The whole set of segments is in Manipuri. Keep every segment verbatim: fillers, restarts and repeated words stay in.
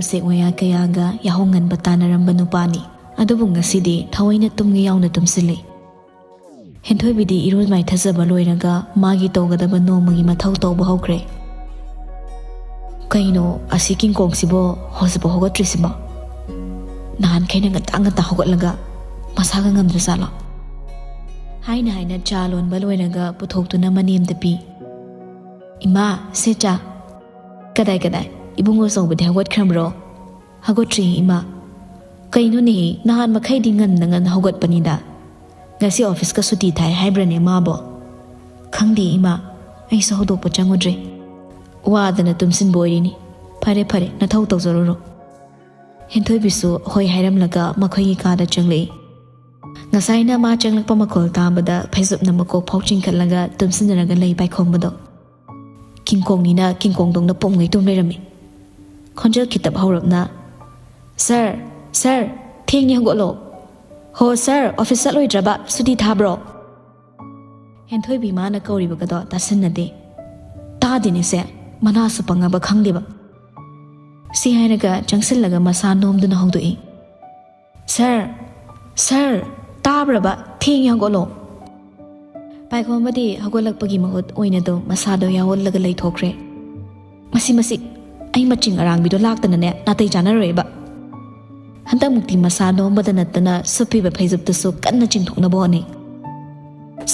ꯎꯆꯦꯛ ꯋꯥꯌꯥ ꯀꯌꯥꯒ ꯌꯥꯍꯧ ꯉꯟꯕ ꯇꯥꯟꯅꯔꯝꯕ ꯅꯨꯄꯥꯅꯤ꯫ ꯑꯗꯨꯕꯨ ꯉꯁꯤꯗꯤ ꯊꯑꯣꯏꯅ ꯇꯨꯝꯒꯦ ꯌꯥꯎꯅ ꯇꯨꯝꯁꯤꯜꯂꯤ꯫ ꯍꯦꯟꯊꯣꯏꯕꯤꯗꯤ ꯏꯔꯨ ꯃꯥꯏꯊꯖꯕ ꯂꯣꯏꯔꯒ ꯃꯥꯒꯤ ꯇꯧꯒꯗꯕ ꯅꯣꯡꯃꯒꯤ ꯃꯊꯧ ꯇꯧꯕ ꯍꯧꯈ꯭ꯔꯦ꯫ "ꯀꯩꯅꯣ ꯑꯁꯤ ꯀꯤꯡꯀꯣꯡꯁꯤꯕꯣ ꯍꯧꯖꯤꯛꯐꯥꯎ ꯍꯧꯒꯠꯇ꯭ꯔꯤꯁꯤꯕꯣ? ꯅꯍꯥꯟꯈꯩꯅ ꯉꯟꯇꯥ ꯉꯟꯇꯥ ꯍꯧꯒꯠꯂꯒ ꯃꯁꯥꯒ ꯉꯝꯗ꯭ꯔꯖꯥꯠꯂꯣ?" ꯍꯥꯏꯅ ꯍꯥꯏꯅ ꯆꯥ ꯂꯣꯟꯕ ꯂꯣꯏꯔꯒ ꯄꯨꯊꯣꯛꯇꯨꯅ ꯃꯅꯦꯝꯗ ꯄꯤ꯫ "ꯏꯃꯥ, ꯁꯦ ꯆꯥ꯫" "ꯀꯗꯥꯏ ꯀꯗꯥꯏ? ꯏꯕꯨꯡꯉꯣ ꯑꯆꯧꯕꯗꯤ ꯍꯧꯒꯠꯈ꯭ꯔꯕ꯭ꯔꯣ?" "ꯍꯧꯒꯠꯇ꯭ꯔꯤ, ꯏꯃꯥ꯫" "ꯀꯩꯅꯣꯅꯦ, ꯅꯍꯥꯟ ꯃꯈꯩꯗꯤ ꯉꯟꯅ ꯉꯟꯅ ꯍꯧꯒꯠꯄꯅꯤꯗ꯫ ꯉꯁꯤ ꯑꯣꯐꯤꯁꯀ ꯁꯨꯇꯤ ꯊꯥꯏ ꯍꯥꯏꯕ꯭ꯔꯅꯦ ꯃꯥꯕꯣ?" "ꯈꯪꯗꯦ, ꯏꯃꯥ꯫ ꯑꯩꯁꯨ ꯍꯧꯗꯣꯛꯄ ꯆꯪꯉꯨꯗ꯭ꯔꯦ꯫ ꯋꯥꯗꯅ ꯇꯨꯝꯁꯤꯟꯕ ꯑꯣꯏꯔꯤꯅꯤ꯫ ꯐꯔꯦ, ꯐꯔꯦ, ꯅꯊꯧ ꯇꯧꯖꯔꯨꯔꯣ꯫" ꯍꯦꯟꯊꯣꯏꯕꯤꯁꯨ ꯍꯣꯏ ꯍꯥꯏꯔꯝꯂꯒ ꯃꯈꯣꯏꯒꯤ ꯀꯥꯗ ꯆꯪꯂꯛꯏ꯫ ꯉꯁꯥꯏꯅ ꯃꯥ ꯆꯪꯂꯛꯄ ꯃꯈꯣꯜ ꯇꯥꯕꯗ ꯐꯩꯖꯨꯞꯅ ꯃꯀꯣꯛ ꯐꯥꯎ ꯆꯤꯡꯈꯠꯂꯒ ꯇꯨꯝꯁꯤꯟꯅꯔꯒ ꯂꯩ ꯄꯥꯏꯈꯣꯝꯕꯗꯣ꯫ ꯀꯤꯡꯀꯣꯡꯅꯤꯅ ꯀꯤꯡꯀꯣꯡꯗꯧꯅ ꯄꯨꯝꯉꯩ ꯇꯨꯝ ꯂꯩꯔꯝꯃꯤ꯫ ꯈꯣꯟꯖꯦꯜ ꯈꯤꯇꯞ ꯍꯧꯔꯞꯅ, "ꯁꯥꯔ, ꯁꯥꯔ, ꯊꯦꯡꯉꯦ, ꯍꯧꯒꯠꯂꯣ꯫" "ꯍꯣ ꯁꯥꯔ, ꯑꯣꯐꯤꯁ ꯆꯠꯂꯣꯏꯗ꯭ꯔꯕ? ꯁꯨꯇꯤ ꯊꯥꯕ꯭ꯔꯣ?" ꯍꯦꯟꯊꯣꯏꯕꯤ ꯃꯥꯅ ꯀꯧꯔꯤꯕꯒꯗꯣ ꯇꯥꯁꯤꯟꯅꯗꯦ꯫ "ꯇꯥꯗꯦꯅꯦꯁꯦ, ꯃꯅꯥꯁꯨ ꯄꯪꯉꯕ ꯈꯪꯗꯦꯕ꯫" ꯁꯤ ꯍꯥꯏꯔꯒ ꯆꯪꯁꯤꯜꯂꯒ ꯃꯁꯥ ꯅꯣꯝꯗꯨꯅ ꯍꯧꯗꯣꯛꯏ꯫ "ꯁꯥꯔ, ꯁꯥꯔ, ꯇꯥꯕ꯭ꯔꯕ? ꯊꯦꯡꯉꯦ, ꯍꯧꯒꯠꯂꯣ꯫" ꯄꯥꯏꯈꯣꯝꯕꯗꯤ ꯍꯧꯒꯠꯂꯛꯄꯒꯤ ꯃꯍꯨꯠ ꯑꯣꯏꯅꯗꯨꯝ ꯃꯁꯥꯗꯣ ꯌꯥꯑꯣꯜꯂꯒ ꯂꯩꯊꯣꯛꯈ꯭ꯔꯦ꯫ "ꯃꯁꯤ, ꯃꯁꯤ, ꯑꯩ ꯃꯆꯤꯡ ꯑꯔꯥꯡꯕꯤꯗꯣ ꯂꯥꯛꯇꯅꯅꯦ ꯅꯥꯇꯩ ꯆꯥꯅꯔꯣꯏꯕ꯫" ꯍꯟꯗꯛꯃꯨꯛꯇꯤ ꯃꯁꯥ ꯅꯣꯝꯕꯗ ꯅꯠꯇꯅ ꯁꯨꯞꯄꯤꯕ ꯐꯩꯖꯨꯞꯇꯨꯁꯨ ꯀꯟꯅ ꯆꯤꯡꯊꯣꯛꯅꯕ ꯍꯣꯠꯅꯩ꯫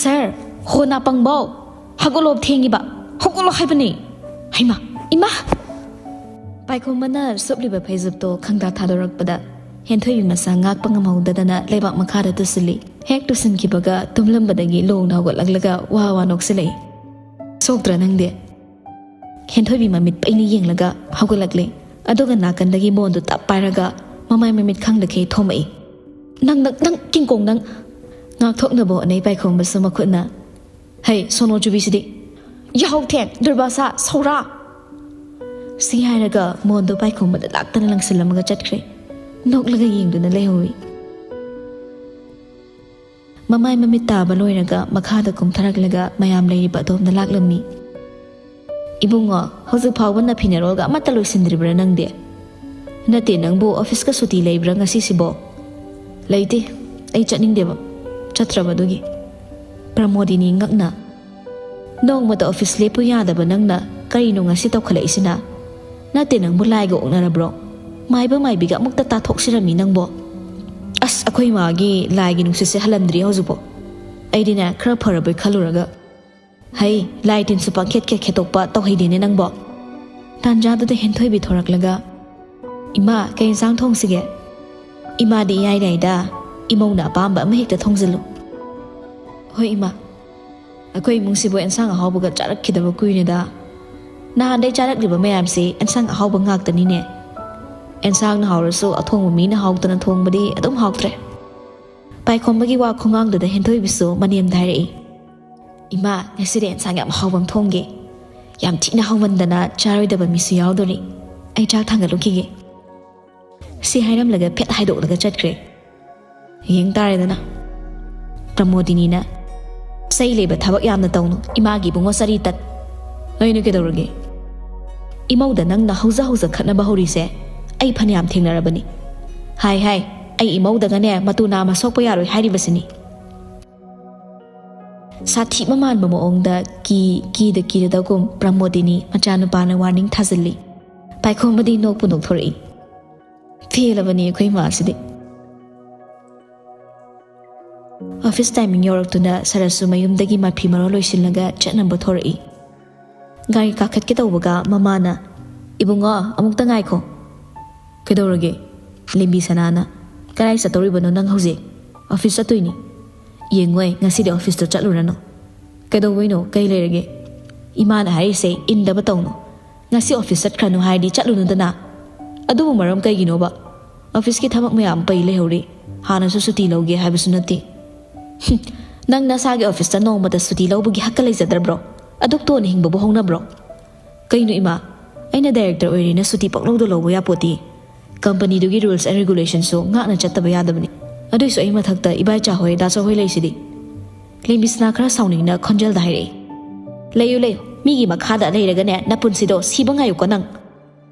"ꯁꯥꯔ, ꯍꯣ ꯅꯥꯄꯪꯕꯧ, ꯍꯧꯒꯠꯂꯣ, ꯊꯦꯡꯉꯤꯕ, ꯍꯧꯒꯠꯂꯣ ꯍꯥꯏꯕꯅꯤ꯫ ꯍꯩꯃꯥ, ꯏꯃꯥ!" ꯄꯥꯏꯈꯣꯝꯕꯅ ꯁꯨꯞꯂꯤꯕ ꯐꯩꯖꯨꯞꯇꯣ ꯈꯪꯗꯥ ꯊꯥꯗꯣꯔꯛꯄꯗ ꯍꯦꯟꯊꯣꯏꯕꯤ ꯃꯁꯥ ꯉꯥꯛꯄ ꯉꯝꯍꯧꯗꯗꯅ ꯂꯩꯕꯥꯛ ꯃꯈꯥꯗ ꯇꯨꯁꯤꯜꯂꯤ꯫ ꯍꯦꯛ ꯇꯨꯁꯤꯟꯈꯤꯕꯒ ꯇꯨꯝꯂꯝꯕꯗꯒꯤ ꯂꯣꯡꯅ ꯍꯧꯒꯠꯂꯛꯂꯒ ꯋꯥ ꯋꯥ ꯅꯣꯛꯁꯤꯜꯂꯛꯏ꯫ "ꯁꯣꯛꯇ꯭ꯔꯥ ꯅꯪꯗꯤ?" ꯍꯦꯟꯊꯣꯏꯕꯤ ꯃꯃꯤꯠ ꯄꯩꯅ ꯌꯦꯡꯂꯒ ꯍꯧꯒꯠꯂꯛꯂꯦ꯫ ꯑꯗꯨꯒ ꯅꯥꯀꯟꯗꯒꯤ ꯃꯣꯟꯗꯨ ꯇꯞ ꯄꯥꯏꯔꯒ ꯃꯃꯥꯏ ꯃꯃꯤꯠ ꯈꯪꯗꯈꯩ ꯊꯣꯝꯃꯛꯏ꯫ "ꯅꯪ, ꯅꯪ, ꯅꯪ, ꯀꯤꯡꯀꯣꯡ ꯅꯪ!" ꯉꯥꯛꯊꯣꯛꯅꯕ ꯍꯣꯠꯅꯩ ꯄꯥꯏꯈꯣꯝꯕꯁꯨ ꯃꯈꯨꯠꯅ꯫ "ꯍꯩ, ꯁꯣꯅꯣ ꯆꯨꯕꯤꯁꯤꯗꯤ! ꯌꯥꯍꯧ ꯊꯦꯡ, ꯗꯨꯔꯕꯥꯁꯥ, ꯁꯧꯔꯥ!" ꯁꯤ ꯍꯥꯏꯔꯒ ꯃꯣꯟꯗꯣ ꯄꯥꯏꯈꯣꯝꯕꯗ ꯂꯥꯛꯇꯅ ꯂꯪꯁꯤꯜꯂꯝꯃꯒ ꯆꯠꯈ꯭ꯔꯦ꯫ ꯅꯣꯛꯂꯒ ꯌꯦꯡꯗꯨꯅ ꯂꯩꯍꯧꯏ꯫ ꯃꯃꯥꯏ ꯃꯃꯤꯠ ꯇꯥꯕ ꯂꯣꯏꯔꯒ ꯃꯈꯥꯗ ꯀꯨꯝꯊꯔꯛꯂꯒ ꯃꯌꯥꯝ ꯂꯩꯔꯤꯕ ꯑꯗꯣꯝꯗ ꯂꯥꯛꯂꯝꯃꯤ꯫ "ꯏꯕꯨꯡꯉꯣ, ꯍꯧꯖꯤꯛ ꯐꯥꯎꯕ ꯅꯐꯤ ꯅꯔꯣꯜꯒ ꯑꯃꯠꯇ ꯂꯣꯏꯁꯤꯟꯗ꯭ꯔꯤꯕ꯭ꯔꯥ ꯅꯪꯗꯤ?" "ꯅꯠꯇꯦ, ꯅꯪꯕꯨ ꯑꯣꯐꯤꯁꯀ ꯁꯨꯇꯤ ꯂꯩꯕ꯭ꯔꯥ ꯉꯁꯤꯁꯤꯕꯣ?" "ꯂꯩꯇꯦ, ꯑꯩ ꯆꯠꯅꯤꯡꯗꯦꯕ, ꯆꯠꯇ꯭ꯔꯕ ꯑꯗꯨꯒꯤ꯫" ꯄ꯭ꯔꯃꯣꯗꯤꯅꯤ ꯉꯛꯅ, "ꯅꯣꯡꯃꯇ ꯑꯣꯐꯤꯁ ꯂꯦꯞꯄꯨ ꯌꯥꯗꯕ ꯅꯪꯅ ꯀꯔꯤꯅꯣ ꯉꯁꯤ ꯇꯧꯈꯠꯂꯛꯏꯁꯤꯅ? ꯅꯠꯇꯦ, ꯅꯪꯕꯨ ꯂꯥꯏꯒ ꯑꯣꯛꯅꯔꯕ꯭ꯔꯣ? ꯃꯥꯏꯕ ꯃꯥꯏꯕꯤꯒ ꯑꯃꯨꯛꯇ ꯇꯥꯊꯣꯛꯁꯤꯔꯃꯤ ꯅꯪꯕꯣ꯫ ꯑꯁ, ꯑꯩꯈꯣꯏ ꯃꯥꯒꯤ ꯂꯥꯏꯒꯤ ꯅꯨꯡꯁꯤꯠꯁꯦ ꯍꯜꯂꯝꯗ꯭ꯔꯤ ꯍꯧꯖꯤꯛꯐꯥꯎ꯫ ꯑꯩꯗꯤꯅꯦ, ꯈꯔ ꯐꯔꯕꯣꯏ ꯈꯜꯂꯨꯔꯒ꯫ ꯍꯩ, ꯂꯥꯏ ꯇꯤꯟꯁꯨ ꯄꯪꯈꯦꯠ ꯈꯦꯠ ꯈꯦꯠꯇꯣꯛꯄ ꯇꯧꯍꯩꯗꯦꯅꯦ ꯅꯪꯕꯣ꯫" ꯇꯥꯟꯖꯥꯗꯨꯗ ꯍꯦꯟꯊꯣꯏꯕꯤ ꯊꯣꯔꯛꯂꯒ, "ꯏꯃꯥ, ꯀꯩ ꯏꯟꯁꯥꯡ ꯊꯣꯡꯁꯤꯒꯦ?" "ꯏꯃꯥꯗꯤ ꯏꯌꯥꯏ ꯂꯥꯏꯗ, ꯏꯃꯧꯅ ꯑꯄꯥꯝꯕ ꯑꯃ ꯍꯦꯛꯇ ꯊꯣꯡꯖꯤꯜꯂꯨ꯫" "ꯍꯣꯏ ꯏꯃꯥ, ꯑꯩꯈꯣꯏ ꯏꯃꯨꯡꯁꯤꯕꯨ ꯏꯟꯁꯥꯡ ꯑꯍꯥꯎꯕꯒ ꯆꯥꯔꯛꯈꯤꯗꯕ ꯀꯨꯏꯔꯦꯗ꯫ ꯅꯍꯥꯟꯗꯩ ꯆꯥꯔꯛꯂꯤꯕ ꯃꯌꯥꯝꯁꯤ ꯏꯟꯁꯥꯡ ꯑꯍꯥꯎꯕ ꯉꯥꯛꯇꯅꯤꯅꯦ꯫ ꯏꯟꯁꯥꯡꯅ ꯍꯥꯎꯔꯁꯨ ꯑꯊꯣꯡꯕ ꯃꯤꯅ ꯍꯥꯎꯇꯅ ꯊꯣꯡꯕꯗꯤ ꯑꯗꯨꯝ ꯍꯥꯎꯇ꯭ꯔꯦ꯫" ꯄꯥꯏꯈꯣꯝꯕꯒꯤ ꯋꯥ ꯈꯣꯡꯒꯥꯡꯗꯨꯗ ꯍꯦꯟꯊꯣꯏꯕꯤꯁꯨ ꯃꯅꯦꯝꯗ ꯍꯥꯏꯔꯛꯏ, "ꯏꯃꯥ, ꯉꯁꯤꯗꯤ ꯏꯟꯁꯥꯡ ꯌꯥꯝ ꯍꯥꯎꯕ ꯑꯃ ꯊꯣꯡꯒꯦ꯫ ꯌꯥꯝ ꯊꯤꯅ ꯍꯥꯎꯃꯟꯗꯅ ꯆꯥꯔꯣꯏꯗꯕ ꯃꯤꯁꯨ ꯌꯥꯎꯗꯣꯔꯤ꯫ ꯑꯩ ꯆꯥꯛ ꯊꯥꯡꯒꯠꯂꯨꯈꯤꯒꯦ꯫" ꯁꯤ ꯍꯥꯏꯔꯝꯂꯒ ꯐꯦꯠ ꯍꯥꯏꯗꯣꯛꯂꯒ ꯆꯠꯈ꯭ꯔꯦ꯫ ꯌꯦꯡ ꯇꯥꯔꯦꯗꯅ꯫ ꯄ꯭ꯔꯃꯣꯗꯤꯅꯤꯅ, "ꯆꯩ ꯂꯩꯕ ꯊꯕꯛ ꯌꯥꯝꯅ ꯇꯧꯅꯨ, ꯏꯃꯥꯒꯤ ꯏꯕꯨꯡꯉꯣ ꯆꯔꯤ ꯇꯠ꯫" "ꯑꯩꯅ ꯀꯩꯗꯧꯔꯒꯦ?" "ꯏꯃꯧꯗ ꯅꯪꯅ ꯍꯧꯖ ꯍꯧꯖ ꯈꯠꯅꯕ ꯍꯧꯔꯤꯁꯦ ꯑꯩ ꯐꯅꯌꯥꯝ ꯊꯦꯡꯅꯔꯕꯅꯤ꯫ ꯍꯥꯏ ꯍꯥꯏ, ꯑꯩ ꯏꯃꯧꯗꯒꯅꯦ ꯃꯇꯨ ꯅꯥꯝꯃ ꯁꯣꯛꯄ ꯌꯥꯔꯣꯏ ꯍꯥꯏꯔꯤꯕꯁꯤꯅꯤ꯫" ꯁꯥꯊꯤꯕ ꯃꯥꯟꯕ ꯃꯑꯣꯡꯗ ꯀꯤ ꯀꯤꯗ ꯀꯤꯔꯗꯒꯨꯝ ꯄ꯭ꯔꯃꯣꯗꯤꯅꯤ ꯃꯆꯥꯅꯨꯄꯥꯅ ꯋꯥꯔꯅꯤꯡ ꯊꯥꯖꯤꯜꯂꯤ꯫ ꯄꯥꯏꯈꯣꯝꯕꯗꯤ ꯅꯣꯛꯄꯨ ꯅꯣꯛꯊꯣꯔꯛꯏ꯫ "ꯄꯦꯜꯂꯕꯅꯤ ꯑꯩꯈꯣꯏ ꯏꯃꯥꯁꯤꯗꯤ꯫" ꯑꯣꯐꯤꯁ ꯇꯥꯏꯃꯤꯡ ꯌꯧꯔꯛꯇꯨꯅ ꯁꯔꯠꯁꯨ ꯃꯌꯨꯝꯗꯒꯤ ꯃꯐꯤ ꯃꯔꯣꯜ ꯂꯣꯏꯁꯤꯜꯂꯒ ꯆꯠꯅꯕ ꯊꯣꯔꯛꯏ꯫ ꯒꯥꯔꯤ ꯀꯥꯈꯠꯀꯦ ꯇꯧꯕꯒ ꯃꯃꯥꯅ, "ꯏꯕꯨꯡꯉꯣ, ꯑꯃꯨꯛꯇ ꯉꯥꯏꯈꯣ꯫" "ꯀꯩꯗꯧꯔꯒꯦ?" ꯂꯦꯝꯕꯤ ꯁꯅꯥꯅ, "ꯀꯗꯥꯏ ꯆꯠꯇꯧꯔꯤꯕꯅꯣ ꯅꯪ ꯍꯧꯖꯤꯛ?" "ꯑꯣꯐꯤꯁ ꯆꯠꯇꯣꯏꯅꯤ꯫" "ꯌꯦꯡꯉꯣꯏ, ꯉꯁꯤꯗꯤ ꯑꯣꯐꯤꯁꯇꯣ ꯆꯠꯂꯨꯔꯅꯨ꯫" "ꯀꯩꯗꯧꯕꯩꯅꯣ? ꯀꯩ ꯂꯩꯔꯒꯦ?" "ꯏꯃꯥꯅ ꯍꯥꯏꯔꯤꯁꯦ ꯏꯟꯗꯕ ꯇꯧꯅꯨ꯫ ꯉꯁꯤ ꯑꯣꯐꯤꯁ ꯆꯠꯈ꯭ꯔꯅꯨ ꯍꯥꯏꯔꯗꯤ ꯆꯠꯂꯨꯅꯨꯗꯅ꯫" "ꯑꯗꯨꯕꯨ ꯃꯔꯝ ꯀꯩꯒꯤꯅꯣꯕ? ꯑꯣꯐꯤꯁꯀꯤ ꯊꯕꯛ ꯃꯌꯥꯝ ꯄꯩ ꯂꯩꯍꯧꯔꯤ꯫ ꯍꯥꯟꯅꯁꯨ ꯁꯨꯇꯤ ꯂꯧꯒꯦ ꯍꯥꯏꯕꯁꯨ ꯅꯠꯇꯦ꯫" "ꯍꯨꯝ, ꯅꯪ ꯅꯁꯥꯒꯤ ꯑꯣꯐꯤꯁꯇ ꯅꯣꯡꯃꯇ ꯁꯨꯇꯤ ꯂꯧꯕꯒꯤ ꯍꯛꯀ ꯂꯩꯖꯗ꯭ꯔꯕ꯭ꯔꯣ? ꯑꯗꯨꯛ ꯇꯣꯟꯅ ꯍꯤꯡꯕꯕꯨ ꯍꯧꯅꯕ꯭ꯔꯣ?" "ꯀꯩꯅꯣ ꯏꯃꯥ, ꯑꯩꯅ ꯗꯥꯏꯔꯦꯛꯇꯔ ꯑꯣꯏꯔꯦꯅ ꯁꯨꯇꯤ ꯄꯪꯂꯧꯗ ꯂꯧꯕ ꯌꯥꯄꯣꯠꯇꯤ꯫ ꯀꯝꯄꯅꯤꯗꯨꯒꯤ rules and regulationꯁꯨ ꯉꯥꯛꯅ ꯆꯠꯇꯕ ꯌꯥꯗꯕꯅꯤ꯫ ꯑꯗꯨꯏꯁꯨ ꯑꯩ ꯃꯊꯛꯇ ꯏꯕꯥꯏꯆꯥ ꯍꯣꯏ, ꯗꯥꯆꯧ ꯍꯣꯏ ꯂꯩꯁꯤꯗꯤ꯫" ꯂꯦꯝꯕꯤꯁꯅꯥ ꯈꯔ ꯁꯥꯎꯅꯤꯡꯅ ꯈꯣꯟꯖꯦꯜꯗ ꯍꯥꯏꯔꯛꯏ꯫ "ꯂꯩꯌꯨ, ꯂꯩꯌꯨ, ꯃꯤꯒꯤ ꯃꯈꯥꯗ ꯂꯩꯔꯒꯅꯦ ꯅꯄꯨꯟꯁꯤꯗꯣ ꯁꯤꯕ ꯉꯥꯏꯌꯨꯀꯣ ꯅꯪ꯫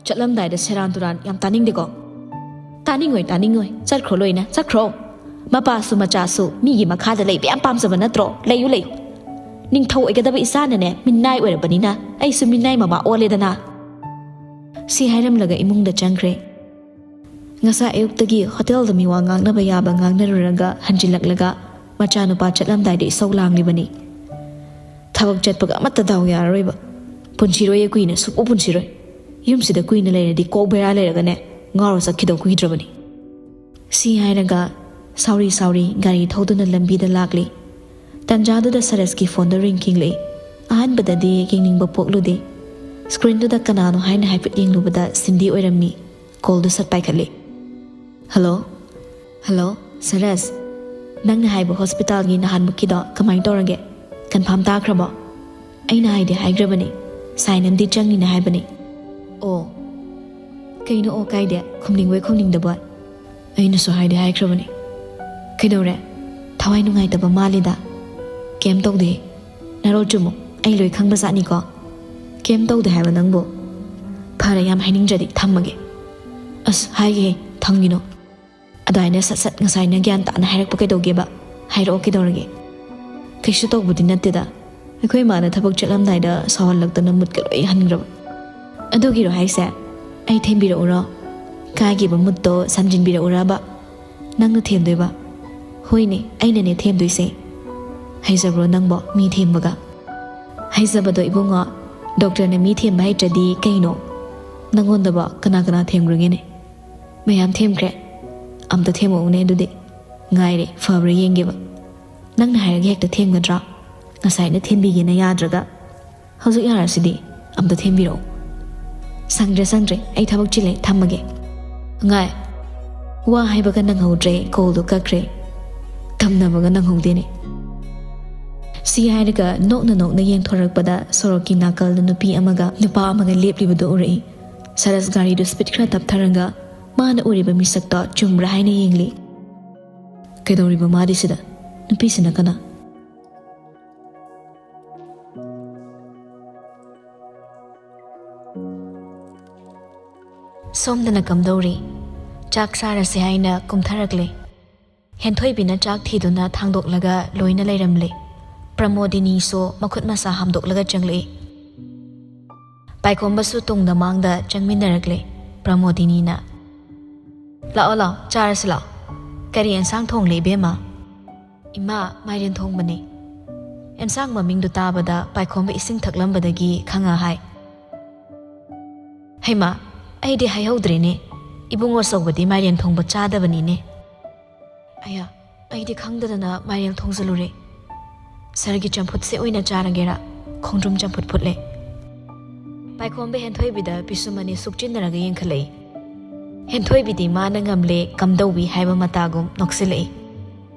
ꯆꯠꯂꯝꯗꯥꯏꯗ ꯁꯦꯔꯥꯟ ꯇꯨꯔꯥꯟ ꯌꯥꯝ ꯇꯥꯅꯤꯡꯗꯦꯀꯣ꯫ ꯇꯥꯅꯤꯡꯉꯣꯏ, ꯇꯥꯅꯤꯡꯉꯣꯏ꯫ ꯆꯠꯈ꯭ꯔꯣ ꯂꯣꯏꯅ, ꯆꯠꯈ꯭ꯔꯣ꯫ ꯃꯄꯥꯁꯨ ꯃꯆꯥꯁꯨ ꯃꯤꯒꯤ ꯃꯈꯥꯗ ꯂꯩꯕ ꯌꯥꯝ ꯄꯥꯝꯖꯕ ꯅꯠꯇ꯭ꯔꯣ? ꯂꯩꯌꯨ, ꯂꯩꯌꯨ꯫ ꯅꯤꯡꯊꯧ ꯑꯣꯏꯒꯗꯕ ꯏꯆꯥꯅꯅꯦ ꯃꯤꯅꯥꯏ ꯑꯣꯏꯔꯕꯅꯤꯅ ꯑꯩꯁꯨ ꯃꯤꯅꯥꯏ ꯃꯃꯥ ꯑꯣꯜꯂꯦꯗꯅ꯫ ꯁꯤ ꯍꯥꯏꯔꯝꯂꯒ ꯏꯃꯨꯡꯗ ꯆꯪꯈ꯭ꯔꯦ꯫ ꯉꯁꯥꯏ ꯑꯌꯨꯛꯇꯒꯤ ꯍꯣꯇꯦꯜꯗ ꯃꯤꯋꯥ ꯉꯥꯡꯅꯕ ꯌꯥꯕ ꯉꯥꯡꯅꯔꯨꯔꯒ ꯍꯟꯖꯤꯜꯂꯛꯂꯒ ꯃꯆꯥꯅꯨꯄꯥ ꯆꯠꯂꯝꯗꯥꯏꯗ ꯏꯁꯧ ꯂꯥꯡꯂꯤꯕꯅꯤ꯫ ꯊꯕꯛ ꯆꯠꯄꯒ ꯑꯃꯠꯇ ꯗꯥꯎ ꯌꯥꯔꯔꯣꯏꯕ꯫ ꯄꯨꯟꯁꯤꯔꯣꯏꯌꯦ ꯀꯨꯏꯅ, ꯁꯨꯛꯄꯨ ꯄꯨꯟꯁꯤꯔꯣꯏ꯫ ꯌꯨꯝꯁꯤꯗ ꯀꯨꯏꯅ ꯂꯩꯔꯗꯤ ꯀꯣꯛ ꯕꯦꯔꯥ ꯂꯩꯔꯒꯅꯦ ꯉꯥꯎꯔ ꯆꯠꯈꯤꯗꯧ ꯀꯨꯏꯗ꯭ꯔꯕꯅꯤ꯫ ꯁꯤ ꯍꯥꯏꯔꯒ ꯁꯥꯎꯔꯤ ꯁꯥꯎꯔꯤ ꯒꯥꯔꯤ ꯊꯧꯗꯨꯅ ꯂꯝꯕꯤꯗ ꯂꯥꯛꯂꯤ꯫ ꯇꯟꯖꯥꯗꯨꯗ ꯁꯔꯁꯀꯤ ꯐꯣꯟꯗ ꯔꯤꯡ ꯈꯤꯡꯂꯛꯏ꯫ ꯑꯍꯥꯟꯕꯗꯗꯤ ꯌꯦꯡꯅꯤꯡꯕ ꯄꯣꯛꯂꯨꯗꯦ꯫ ꯁ꯭ꯀ꯭ꯔꯤꯟꯗꯨꯗ ꯀꯅꯥꯅꯣ ꯍꯥꯏꯅ ꯍꯥꯏꯐꯦꯠ ꯌꯦꯡꯂꯨꯕꯗ ꯁꯤꯟꯗꯤ ꯑꯣꯏꯔꯝꯃꯤ꯫ ꯀꯣꯜꯗꯨ ꯁꯠ ꯄꯥꯏꯈꯠꯂꯤ꯫ "ꯍꯜꯂꯣ?" "ꯍꯜꯂꯣ, ꯁꯔꯁ꯫ ꯅꯪꯅ ꯍꯥꯏꯕ ꯍꯣꯁꯄꯤꯇꯥꯜꯒꯤ ꯅꯍꯥꯟꯃꯨꯛꯀꯤꯗꯣ ꯀꯃꯥꯏꯅ ꯇꯧꯔꯒꯦ? ꯀꯟꯐꯥꯔꯝ ꯇꯥꯈ꯭ꯔꯕꯣ? ꯑꯩꯅ ꯍꯥꯏꯗꯤ ꯍꯥꯏꯈ꯭ꯔꯕꯅꯤ, ꯁꯥꯏꯟ ꯑꯃꯗꯤ ꯆꯪꯅꯤꯅ ꯍꯥꯏꯕꯅꯤ꯫" "ꯑꯣ, ꯀꯩꯅꯣ ꯑꯣ ꯀꯥꯏꯗꯦ? ꯈꯨꯝꯅꯤꯡꯕꯣꯏ ꯈꯨꯝꯅꯤꯡꯗꯕꯣꯏ?" "ꯑꯩꯅꯁꯨ ꯍꯥꯏꯗꯤ ꯍꯥꯏꯈ꯭ꯔꯕꯅꯤ꯫" "ꯀꯩꯗꯧꯔꯦ? ꯊꯋꯥꯏ ꯅꯨꯡꯉꯥꯏꯇꯕ ꯃꯥꯜꯂꯤꯗ꯫" "ꯀꯩꯝ ꯇꯧꯗꯦ꯫ ꯅꯔꯣꯜ ꯆꯨꯝꯃꯨ, ꯑꯩ ꯂꯣꯏ ꯈꯪꯕ ꯖꯥꯠꯅꯤꯀꯣ꯫" "ꯀꯩꯝ ꯇꯧꯗꯦ ꯍꯥꯏꯕ ꯅꯪꯕꯨ?" "ꯐꯔꯦ, ꯌꯥꯝ ꯍꯥꯏꯅꯤꯡꯗ꯭ꯔꯗꯤ ꯊꯝꯃꯒꯦ꯫" "ꯑꯁ, ꯍꯥꯏꯒꯦꯍꯦ, ꯊꯝꯒꯤꯅꯣ꯫" ꯑꯗꯨꯃꯥꯏꯅ ꯁꯠ ꯁꯠ ꯉꯁꯥꯏꯅ ꯒ꯭ꯌꯥꯟ ꯇꯥꯅ ꯍꯥꯏꯔꯛꯄ ꯀꯩꯗꯧꯒꯦꯕ? ꯍꯥꯏꯔꯛꯑꯣ, ꯀꯩꯗꯧꯔꯒꯦ? "ꯀꯩꯁꯨ ꯇꯧꯕꯗꯤ ꯅꯠꯇꯦꯗ꯫ ꯑꯩꯈꯣꯏ ꯏꯃꯥꯅ ꯊꯕꯛ ꯆꯠꯂꯝꯗꯥꯏꯗ ꯁꯥꯎꯍꯜꯂꯛꯇꯅ ꯃꯨꯠꯀ ꯂꯣꯏ ꯍꯟꯈ꯭ꯔꯕ꯫" "ꯑꯗꯨꯒꯤꯔꯣ ꯍꯥꯏꯁꯦ? ꯑꯩ ꯊꯦꯝꯕꯤꯔꯛꯎꯔꯣ? ꯀꯥꯏꯈꯤꯕ ꯃꯨꯠꯇꯣ ꯁꯝꯖꯤꯟꯕꯤꯔꯛꯎꯔꯕ? ꯅꯪꯅ ꯊꯦꯝꯗꯣꯏꯕ?" "ꯍꯣꯏꯅꯦ, ꯑꯩꯅꯅꯦ ꯊꯦꯝꯗꯣꯏꯁꯦ꯫" "ꯍꯩꯖꯕ꯭ꯔꯣ ꯅꯪꯕꯣ ꯃꯤ ꯊꯦꯝꯕꯒ?" "ꯍꯩꯖꯕꯗꯣ ꯏꯕꯨꯡꯉꯣ, ꯗꯣꯛꯇꯔꯅ ꯃꯤ ꯊꯦꯝꯕ ꯍꯩꯇ꯭ꯔꯗꯤ ꯀꯩꯅꯣ? ꯅꯪꯉꯣꯟꯗꯕꯣ ꯀꯅꯥ ꯀꯅꯥ ꯊꯦꯝꯈ꯭ꯔꯒꯦꯅꯦ?" "ꯃꯌꯥꯝ ꯊꯦꯝꯈ꯭ꯔꯦ꯫ ꯑꯝꯇ ꯊꯦꯝꯃꯛꯎꯅꯦ ꯑꯗꯨꯗꯤ꯫ ꯉꯥꯏꯔꯦ, ꯐꯕ꯭ꯔꯥ ꯌꯦꯡꯒꯦꯕ꯫ ꯅꯪꯅ ꯍꯥꯏꯔꯒ ꯍꯦꯛꯇ ꯊꯦꯝꯒꯗ꯭ꯔꯥ? ꯉꯁꯥꯏꯅ ꯊꯦꯝꯕꯤꯒꯦꯅ ꯌꯥꯗ꯭ꯔꯒ ꯍꯧꯖꯤꯛ ꯌꯥꯔꯁꯤꯗꯤ꯫ ꯑꯝꯇ ꯊꯦꯝꯕꯤꯔꯛꯑꯣ꯫" "ꯁꯪꯗ꯭ꯔꯦ, ꯁꯪꯗ꯭ꯔꯦ, ꯑꯩ ꯊꯕꯛ ꯆꯤꯜꯂꯦ, ꯊꯝꯃꯒꯦ꯫" "ꯉꯥꯏ꯫" ꯋꯥ ꯍꯥꯏꯕꯒ ꯅꯪꯍꯧꯗ꯭ꯔꯦ, ꯀꯣꯜꯗꯣ ꯀꯛꯈ꯭ꯔꯦ꯫ ꯊꯝꯅꯕꯒ ꯅꯪꯍꯧꯗꯦꯅꯦ꯫ ꯁꯤ ꯍꯥꯏꯔꯒ ꯅꯣꯛꯅ ꯅꯣꯛꯅ ꯌꯦꯡꯊꯣꯔꯛꯄꯗ ꯁꯣꯔꯣꯛꯀꯤ ꯅꯥꯀꯜꯗ ꯅꯨꯄꯤ ꯑꯃꯒ ꯅꯨꯄꯥ ꯑꯃꯒ ꯂꯦꯞꯂꯤꯕꯗꯨ ꯎꯔꯛꯏ꯫ ꯁꯔꯁ ꯒꯥꯔꯤꯗꯨ ꯁ꯭ꯄꯤꯗ ꯈꯔ ꯇꯞꯊꯔꯒ ꯃꯥꯅ ꯎꯔꯤꯕ ꯃꯤꯁꯛꯇꯣ ꯆꯨꯝꯕ꯭ꯔꯥ ꯍꯥꯏꯅ ꯌꯦꯡꯂꯤ꯫ "ꯀꯩꯗꯧꯔꯤꯕ ꯃꯥꯗꯤ ꯁꯤꯗ? ꯅꯨꯄꯤꯁꯤꯅ ꯀꯅꯥ?" ꯁꯣꯝꯗꯅ ꯀꯝꯗꯧꯔꯤ? ꯆꯥꯛ ꯆꯥꯔꯁꯦ ꯍꯥꯏꯅ ꯀꯨꯝꯊꯔꯛꯂꯦ꯫ ꯍꯦꯟꯊꯣꯏꯕꯤꯅ ꯆꯥꯛ ꯊꯤꯗꯨꯅ ꯊꯥꯡꯗꯣꯛꯂꯒ ꯂꯣꯏꯅ ꯂꯩꯔꯝꯂꯦ꯫ ꯄ꯭ꯔꯃꯣꯗꯤꯅꯤꯁꯨ ꯃꯈꯨꯠ ꯃꯁꯥ ꯍꯥꯝꯗꯣꯛꯂꯒ ꯆꯪꯂꯛꯏ꯫ ꯄꯥꯏꯈꯣꯝꯕꯁꯨ ꯇꯨꯡꯗ ꯃꯥꯡꯗ ꯆꯪꯃꯤꯟꯅꯔꯛꯂꯦ꯫ ꯄ꯭ꯔꯃꯣꯗꯤꯅꯤꯅ, "ꯂꯥꯛꯑꯣ, ꯂꯥꯛꯑꯣ, ꯆꯥꯔꯁꯤ ꯂꯥꯛꯑꯣ꯫ ꯀꯔꯤ ꯑꯦꯟꯁꯥꯡ ꯊꯣꯡꯂꯦ, ꯏꯕꯦꯝꯃ?" "ꯏꯃꯥ, ꯃꯥꯏꯔꯦꯟ ꯊꯣꯡꯕꯅꯦ꯫" ꯑꯦꯟꯁꯥꯡ ꯃꯃꯤꯡꯗꯨ ꯇꯥꯕꯗ ꯄꯥꯏꯈꯣꯝꯕ ꯏꯁꯤꯡ ꯊꯛꯂꯝꯕꯗꯒꯤ ꯈꯪꯉ ꯍꯥꯏ, "ꯍꯩꯃꯥ, ꯑꯩꯗꯤ ꯍꯥꯏꯍꯧꯗ꯭ꯔꯦꯅꯦ, ꯏꯕꯨꯡꯉꯣ ꯑꯆꯧꯕꯗꯤ ꯃꯥꯏꯔꯦꯟ ꯊꯣꯡꯕ ꯆꯥꯗꯕꯅꯤꯅꯦ꯫ ꯑꯌꯥ, ꯑꯩꯗꯤ ꯈꯪꯗꯗꯅ ꯃꯥꯏꯔꯦꯟ ꯊꯣꯡꯖꯜꯂꯨꯔꯦ꯫ ꯁꯥꯔꯒꯤ ꯆꯝꯐꯨꯠꯁꯦ ꯑꯣꯏꯅ ꯆꯥꯔꯒꯦꯔꯥ, ꯈꯣꯡꯗ꯭ꯔꯨꯝ ꯆꯝꯐꯨꯠ ꯐꯨꯠꯂꯦ꯫" ꯄꯥꯏꯈꯣꯝꯕ ꯍꯦꯟꯊꯣꯏꯕꯤꯗ ꯄꯤꯁꯨꯝ ꯑꯅꯤ ꯁꯨꯛꯆꯤꯟꯅꯔꯒ ꯌꯦꯡꯈꯠꯂꯛꯏ꯫ ꯍꯦꯟꯊꯣꯏꯕꯤꯗꯤ ꯃꯥꯅ ꯉꯝꯂꯦ ꯀꯝꯗꯧꯏ ꯍꯥꯏꯕ ꯃꯇꯥꯒꯨꯝ ꯅꯣꯛꯁꯤꯜꯂꯛꯏ꯫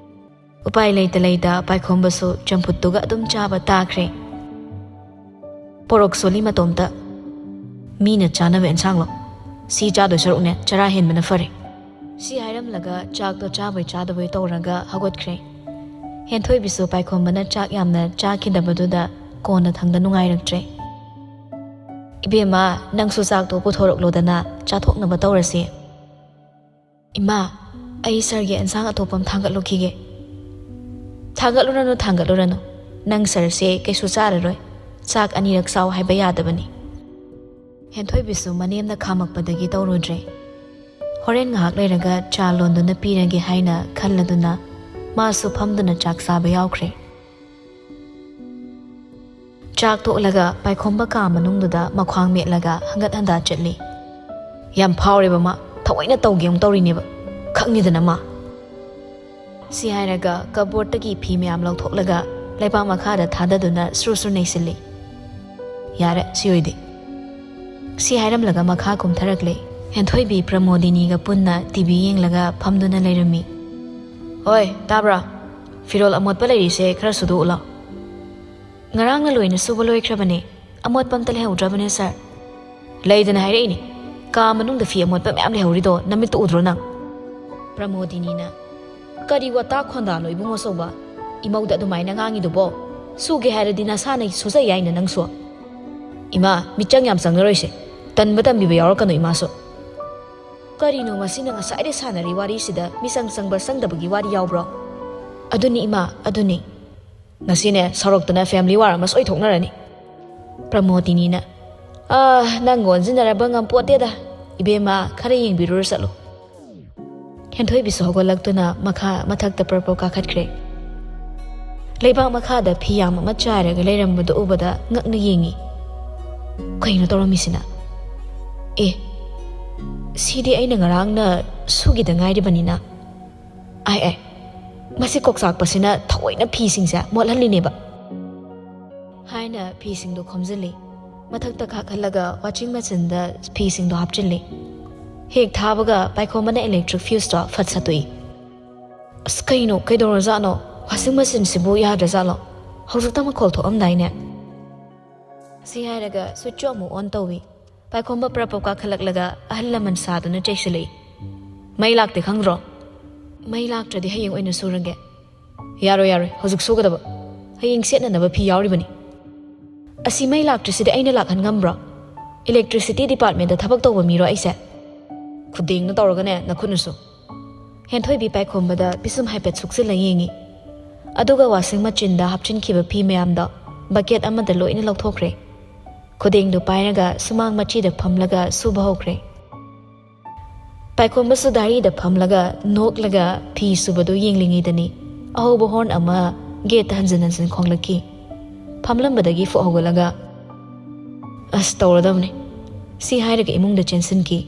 ꯎꯄꯥꯏ ꯂꯩꯇ ꯂꯩꯇ ꯄꯥꯏꯈꯣꯝꯕꯁꯨ ꯆꯝꯐꯨꯠꯇꯨꯒ ꯑꯗꯨꯝ ꯆꯥꯕ ꯇꯥꯈ꯭ꯔꯦ꯫ "ꯄꯣꯔꯣꯛ ꯁꯣꯜꯂꯤ ꯃꯇꯣꯝꯇ꯫ ꯃꯤꯅ ꯆꯥꯅꯕ ꯑꯦꯟꯁꯥꯡꯂꯣ? ꯁꯤ ꯆꯥꯗꯣꯏ ꯁꯔꯨꯛꯅꯦ ꯆꯔꯥ ꯍꯦꯟꯕꯅ ꯐꯔꯦ꯫" ꯁꯤ ꯍꯥꯏꯔꯝꯂꯒ ꯆꯥꯛꯇꯣ ꯆꯥꯕꯣꯏ ꯆꯥꯗꯕꯣꯏ ꯇꯧꯔꯒ ꯍꯧꯒꯠꯈ꯭ꯔꯦ꯫ ꯍꯦꯟꯊꯣꯏꯕꯤꯁꯨ ꯄꯥꯏꯈꯣꯝꯕꯅ ꯆꯥꯛ ꯌꯥꯝꯅ ꯆꯥꯈꯤꯗꯕꯗꯨꯗ ꯀꯣꯟꯅꯊꯪꯗ ꯅꯨꯡꯉꯥꯏꯔꯛꯇ꯭ꯔꯦ꯫ "ꯏꯕꯦꯝꯃ, ꯅꯪꯁꯨ ꯆꯥꯛꯇꯣ ꯄꯨꯊꯣꯔꯛꯂꯣꯗꯅ, ꯆꯥꯊꯣꯛꯅꯕ ꯇꯧꯔꯁꯤ꯫" "ꯏꯃꯥ, ꯑꯩ ꯁꯥꯔꯒꯤ ꯑꯦꯟꯁꯥꯡ ꯑꯇꯣꯞꯄ ꯑꯃ ꯊꯥꯡꯒꯠꯂꯨꯈꯤꯒꯦ꯫" "ꯊꯥꯡꯒꯠꯂꯨꯔꯅꯨ, ꯊꯥꯡꯒꯠꯂꯨꯔꯅꯨ꯫ ꯅꯪ ꯁꯥꯔꯁꯦ ꯀꯩꯁꯨ ꯆꯥꯔꯔꯣꯏ꯫ ꯆꯥꯛ ꯑꯅꯤꯔꯛ ꯆꯥꯎ ꯍꯥꯏꯕ ꯌꯥꯗꯕꯅꯤ꯫" ꯍꯦꯟꯊꯣꯏꯕꯤꯁꯨ ꯃꯅꯦꯝꯅ ꯈꯥꯝꯃꯛꯄꯗꯒꯤ ꯇꯧꯔꯨꯗ꯭ꯔꯦ꯫ ꯍꯣꯔꯦꯟ ꯉꯥꯏꯍꯥꯛ ꯂꯩꯔꯒ ꯆꯥ ꯂꯣꯟꯗꯨꯅ ꯄꯤꯔꯒꯦ ꯍꯥꯏꯅ ꯈꯜꯂꯗꯨꯅ ꯃꯥꯁꯨ ꯐꯝꯗꯨꯅ ꯆꯥꯛ ꯆꯥꯕ ꯌꯥꯎꯈ꯭ꯔꯦ꯫ ꯆꯥꯛ ꯇꯣꯛꯂꯒ ꯄꯥꯏꯈꯣꯝꯕ ꯀꯥ ꯃꯅꯨꯡꯗꯨꯗ ꯃꯈ꯭ꯋꯥꯡ ꯃꯦꯠꯂꯒ ꯍꯪꯒꯠ ꯍꯟꯗꯥ ꯆꯠꯂꯤ꯫ "ꯌꯥꯝ ꯐꯥꯎꯔꯦꯕ ꯃꯥ, ꯊꯑꯣꯏꯅ ꯇꯧꯒꯦ ꯑꯃꯨꯛ ꯇꯧꯔꯤꯅꯦꯕ, ꯈꯪꯉꯤꯗꯅ ꯃꯥ꯫" ꯁꯤ ꯍꯥꯏꯔꯒ ꯀꯞꯕꯣꯔꯗꯇꯒꯤ ꯐꯤ ꯃꯌꯥꯝ ꯂꯧꯊꯣꯛꯂꯒ ꯂꯩꯕꯥꯛ ꯃꯈꯥꯗ ꯊꯥꯗꯗꯨꯅ ꯁ꯭ꯔꯨ ꯁ꯭ꯔꯨ ꯅꯩꯁꯤꯜꯂꯤ꯫ "ꯌꯥꯔꯦ, ꯁꯤ ꯑꯣꯏꯗꯤ꯫" ꯁꯤ ꯍꯥꯏꯔꯝꯂꯒ ꯃꯈꯥ ꯀꯨꯝꯊꯔꯛꯂꯦ꯫ ꯍꯦꯟꯊꯣꯏꯕꯤ ꯄ꯭ꯔꯃꯣꯗꯤꯅꯤꯒ ꯄꯨꯟꯅ ꯇꯤ ꯚꯤ ꯌꯦꯡꯂꯒ ꯐꯝꯗꯨꯅ ꯂꯩꯔꯝꯃꯤ꯫ "ꯍꯣꯏ, ꯇꯥꯕ꯭ꯔꯥ? ꯐꯤꯔꯣꯜ ꯑꯃꯣꯠꯄ ꯂꯩꯔꯤꯁꯦ ꯈꯔ ꯁꯨꯗꯣꯛꯎ ꯂꯥꯎ꯫" "ꯉꯔꯥꯡꯅ ꯂꯣꯏꯅ ꯁꯨꯕ ꯂꯣꯏꯈ꯭ꯔꯕꯅꯦ, ꯑꯃꯣꯠꯄ ꯑꯝꯇ ꯂꯩꯍꯧꯗ꯭ꯔꯕꯅꯦ ꯁꯥꯔ꯫" "ꯂꯩꯗꯅ ꯍꯥꯏꯔꯛꯏꯅꯦ, ꯀꯥ ꯃꯅꯨꯡꯗ ꯐꯤ ꯑꯃꯣꯠꯄ ꯃꯌꯥꯝ ꯂꯩꯍꯧꯔꯤꯗꯣ ꯅꯃꯤꯠꯇ ꯎꯗ꯭ꯔꯣ ꯅꯪ?" ꯄ꯭ꯔꯃꯣꯗꯤꯅꯤꯅ, "ꯀꯔꯤ ꯋꯥꯇꯥ ꯈꯣꯟꯗꯥꯅꯣ ꯏꯕꯨꯡꯉꯣ ꯑꯆꯧꯕ? ꯏꯃꯧꯗ ꯑꯗꯨꯃꯥꯏꯅ ꯉꯥꯡꯉꯤꯗꯨꯕꯣ? ꯁꯨꯒꯦ ꯍꯥꯏꯔꯗꯤ ꯅꯁꯥꯅ ꯁꯨꯖ ꯌꯥꯏꯅ ꯅꯪꯁꯨ꯫" "ꯏꯃꯥ, ꯃꯤꯆꯪ ꯌꯥꯝ ꯆꯪꯅꯔꯣꯏꯁꯦ, ꯇꯟꯕ ꯇꯝꯕꯤꯕ ꯌꯥꯎꯔꯛꯀꯅꯨ ꯏꯃꯥꯁꯨ꯫ ꯀꯔꯤꯅꯣ ꯃꯁꯤꯅ ꯉꯁꯥꯏꯗꯩ ꯁꯥꯟꯅꯔꯤ ꯋꯥꯔꯤꯁꯤꯗ? ꯃꯤꯆꯪ ꯆꯪꯕ ꯆꯪꯗꯕꯒꯤ ꯋꯥꯔꯤ ꯌꯥꯎꯕ꯭ꯔꯣ? ꯑꯗꯨꯅꯤ ꯏꯃꯥ, ꯑꯗꯨꯅꯤ꯫ ꯉꯁꯤꯅꯦ ꯁꯥꯎꯔꯛꯇꯅ family war ꯑꯃ ꯁꯣꯏ ꯊꯣꯛꯅꯔꯅꯤ꯫ ꯄ꯭ꯔꯃꯣꯗꯤꯅꯤꯅ, "ꯑꯥ, ꯅꯪ ꯑꯣꯟꯁꯤꯟꯅꯔꯕ ꯉꯝꯄꯣꯠꯇꯦꯗ꯫ ꯏꯕꯦꯝꯃ, ꯈꯔ ꯌꯦꯡꯕꯤꯔꯨꯔ ꯆꯠꯂꯨ꯫" ꯍꯦꯟꯊꯣꯏꯕꯤꯁꯨ ꯍꯧꯒꯠꯂꯛꯇꯨꯅ ꯃꯈꯥ ꯃꯊꯛꯇ ꯄ꯭ꯔꯞ ꯄ꯭ꯔꯞ ꯀꯥꯈꯠꯈ꯭ꯔꯦ꯫ ꯂꯩꯕꯥꯛ ꯃꯈꯥꯗ ꯐꯤ ꯌꯥꯝ ꯑꯃ ꯆꯥꯏꯔꯒ ꯂꯩꯔꯝꯕꯗꯨ ꯎꯕꯗ ꯉꯛꯅ ꯌꯦꯡꯉꯤ꯫ ꯀꯩꯅꯣ ꯇꯧꯔꯝꯃꯤꯁꯤꯅ? ꯑꯦ, ꯁꯤꯗꯤ ꯑꯩꯅ ꯉꯔꯥꯡꯅ ꯁꯨꯒꯤꯗ ꯉꯥꯏꯔꯤꯕꯅꯤꯅ꯫ ꯑꯥꯏ ꯑꯥꯏ, ꯃꯁꯤ ꯀꯣꯛꯆꯥꯛꯄꯁꯤꯅ ꯊꯑꯣꯏꯅ ꯐꯤꯁꯤꯡꯁꯦ ꯃꯣꯠꯍꯜꯂꯤꯅꯦꯕ꯫ ꯍꯥꯏꯅ ꯐꯤꯁꯤꯡꯗꯣ ꯈꯣꯝꯖꯤꯜꯂꯤ꯫ ꯃꯊꯛꯇ ꯀꯥꯈꯠꯂꯒ washing machineꯗ ꯐꯤꯁꯤꯡꯗꯣ ꯍꯥꯞꯆꯤꯜꯂꯤ꯫ ꯍꯦꯛ ꯊꯥꯕꯒ ꯄꯥꯏꯈꯣꯝꯕꯅ electric fuseꯇꯣ ꯐꯠ ꯁꯠꯇꯣꯛꯏ꯫ "ꯑꯁ, ꯀꯩꯅꯣ? ꯀꯩꯗꯧꯔꯖꯥꯠꯅꯣ? Washing machineꯁꯤꯕꯨ ꯌꯥꯗ꯭ꯔꯖꯥꯠꯂꯣ? ꯍꯧꯖꯤꯛꯇ ꯃꯈꯣꯜ ꯊꯣꯛꯑꯝꯗꯥꯏꯅꯦ?" ꯁꯤ ꯍꯥꯏꯔꯒ switchꯇꯣ ꯑꯃꯨꯛ on ꯇꯧꯏ꯫ ꯄꯥꯏꯈꯣꯝꯕ ꯄ꯭ꯔꯞ ꯄ꯭ꯔꯞ ꯀꯥꯈꯠꯂꯛꯂꯒ ꯑꯍꯜ ꯂꯃꯟ ꯁꯥꯗꯨꯅ ꯆꯩꯁꯤꯜꯂꯛꯏ꯫ "ꯃꯩ ꯂꯥꯛꯇꯦ ꯈꯪꯗ꯭ꯔꯣ? ꯃꯩ ꯂꯥꯛꯇ꯭ꯔꯗꯤ ꯍꯌꯦꯡ ꯑꯣꯏꯅ ꯁꯨꯔꯒꯦ꯫" "ꯌꯥꯔꯣꯏ, ꯌꯥꯔꯣꯏ, ꯍꯧꯖꯤꯛ ꯁꯨꯒꯗꯕ꯫ ꯍꯌꯦꯡ ꯁꯦꯠꯅꯅꯕ ꯐꯤ ꯌꯥꯎꯔꯤꯕꯅꯤ꯫" "ꯑꯁꯤ ꯃꯩ ꯂꯥꯛꯇ꯭ꯔꯤꯁꯤꯗꯤ ꯑꯩꯅ ꯂꯥꯛꯍꯟ ꯉꯝꯕ꯭ꯔꯣ? Electricity departmentꯇ ꯊꯕꯛ ꯇꯧꯕ ꯃꯤꯔꯣ ꯑꯩꯁꯦ?" "ꯈꯨꯗꯦꯡꯅ ꯇꯧꯔꯒꯅꯦ ꯅꯈꯨꯠꯅꯁꯨ꯫" ꯍꯦꯟꯊꯣꯏꯕꯤ ꯄꯥꯏꯈꯣꯝꯕꯗ ꯄꯤꯁꯨꯝ ꯍꯥꯏꯐꯦꯠ ꯁꯨꯛꯆꯤꯜꯂ ꯌꯦꯡꯉꯤ꯫ ꯑꯗꯨꯒ washing machineꯗ ꯍꯥꯞꯆꯤꯟꯈꯤꯕ ꯐꯤ ꯃꯌꯥꯝꯗꯣ bucket ꯑꯃꯗ ꯂꯣꯏꯅ ꯂꯧꯊꯣꯛꯈ꯭ꯔꯦ꯫ ꯈꯨꯗꯦꯡꯗꯨ ꯄꯥꯏꯔꯒ ꯁꯨꯃꯥꯡ ꯃꯆꯤꯗ ꯐꯝꯂꯒ ꯁꯨꯕ ꯍꯧꯈ꯭ꯔꯦ꯫ ꯄꯥꯏꯈꯣꯝꯕꯁꯨ ꯗꯥꯏꯔꯤꯗ ꯐꯝꯂꯒ ꯅꯣꯛꯂꯒ ꯐꯤ ꯁꯨꯕꯗꯨ ꯌꯦꯡꯂꯤꯉꯩꯗꯅꯤ ꯑꯍꯧꯕ horn ꯑꯃ gateꯇ ꯍꯟꯖꯤꯟ ꯍꯟꯖꯤꯟ ꯈꯣꯡꯂꯛꯈꯤ꯫ ꯐꯝꯂꯝꯕꯗꯒꯤ ꯐꯨꯛ ꯍꯧꯒꯠꯂꯒ, "ꯑꯁ, ꯇꯧꯔꯗꯕꯅꯤ꯫" ꯁꯤ ꯍꯥꯏꯔꯒ ꯏꯃꯨꯡꯗ ꯆꯦꯟꯁꯤꯟꯈꯤ꯫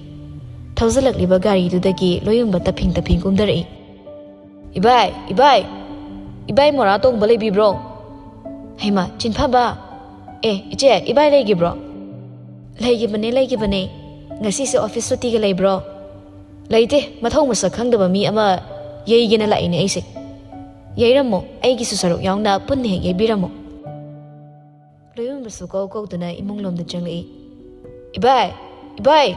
ꯊꯧꯖꯤꯜꯂꯛꯂꯤꯕ ꯒꯥꯔꯤꯗꯨꯗꯒꯤ ꯂꯣꯌꯨꯝꯕ ꯇꯞꯐꯤꯡ ꯇꯞꯐꯤꯡ ꯀꯨꯝꯊꯔꯛꯏ꯫ "ꯏꯕꯥꯏ, ꯏꯕꯥꯏ, ꯏꯕꯥꯏ ꯃꯣꯔꯥ ꯇꯣꯡꯕ ꯂꯩꯕꯤꯕ꯭ꯔꯣ?" "ꯍꯩꯃꯥ, ꯆꯤꯟꯐꯕ꯫ ꯑꯦ, ꯏꯆꯦ, ꯏꯕꯥꯏ ꯂꯩꯈꯤꯕ꯭ꯔꯣ?" "ꯂꯩꯈꯤꯕꯅꯦ, ꯂꯩꯈꯤꯕꯅꯦ꯫ ꯉꯁꯤꯁꯦ office ꯁꯨꯇꯤꯒ ꯂꯩꯕ꯭ꯔꯣ?" "ꯂꯩꯇꯦ, ꯃꯊꯧ ꯃꯁꯛ ꯈꯪꯗꯕ ꯃꯤ ꯑꯃ ꯌꯩꯒꯦꯅ ꯂꯥꯛꯏꯅꯦ ꯑꯩꯁꯦ꯫" "ꯌꯩꯔꯝꯃꯣ, ꯑꯩꯒꯤꯁꯨ ꯁꯔꯨꯛ ꯌꯥꯎꯅ ꯄꯨꯟꯅ ꯍꯦꯛ ꯌꯩꯕꯤꯔꯝꯃꯣ꯫" ꯂꯣꯌꯨꯝꯕꯁꯨ ꯀꯧ ꯀꯧꯗꯨꯅ ꯏꯃꯨꯡꯂꯣꯝꯗ ꯆꯪꯂꯛꯏ꯫ "ꯏꯕꯥꯏ! ꯏꯕꯥꯏ!"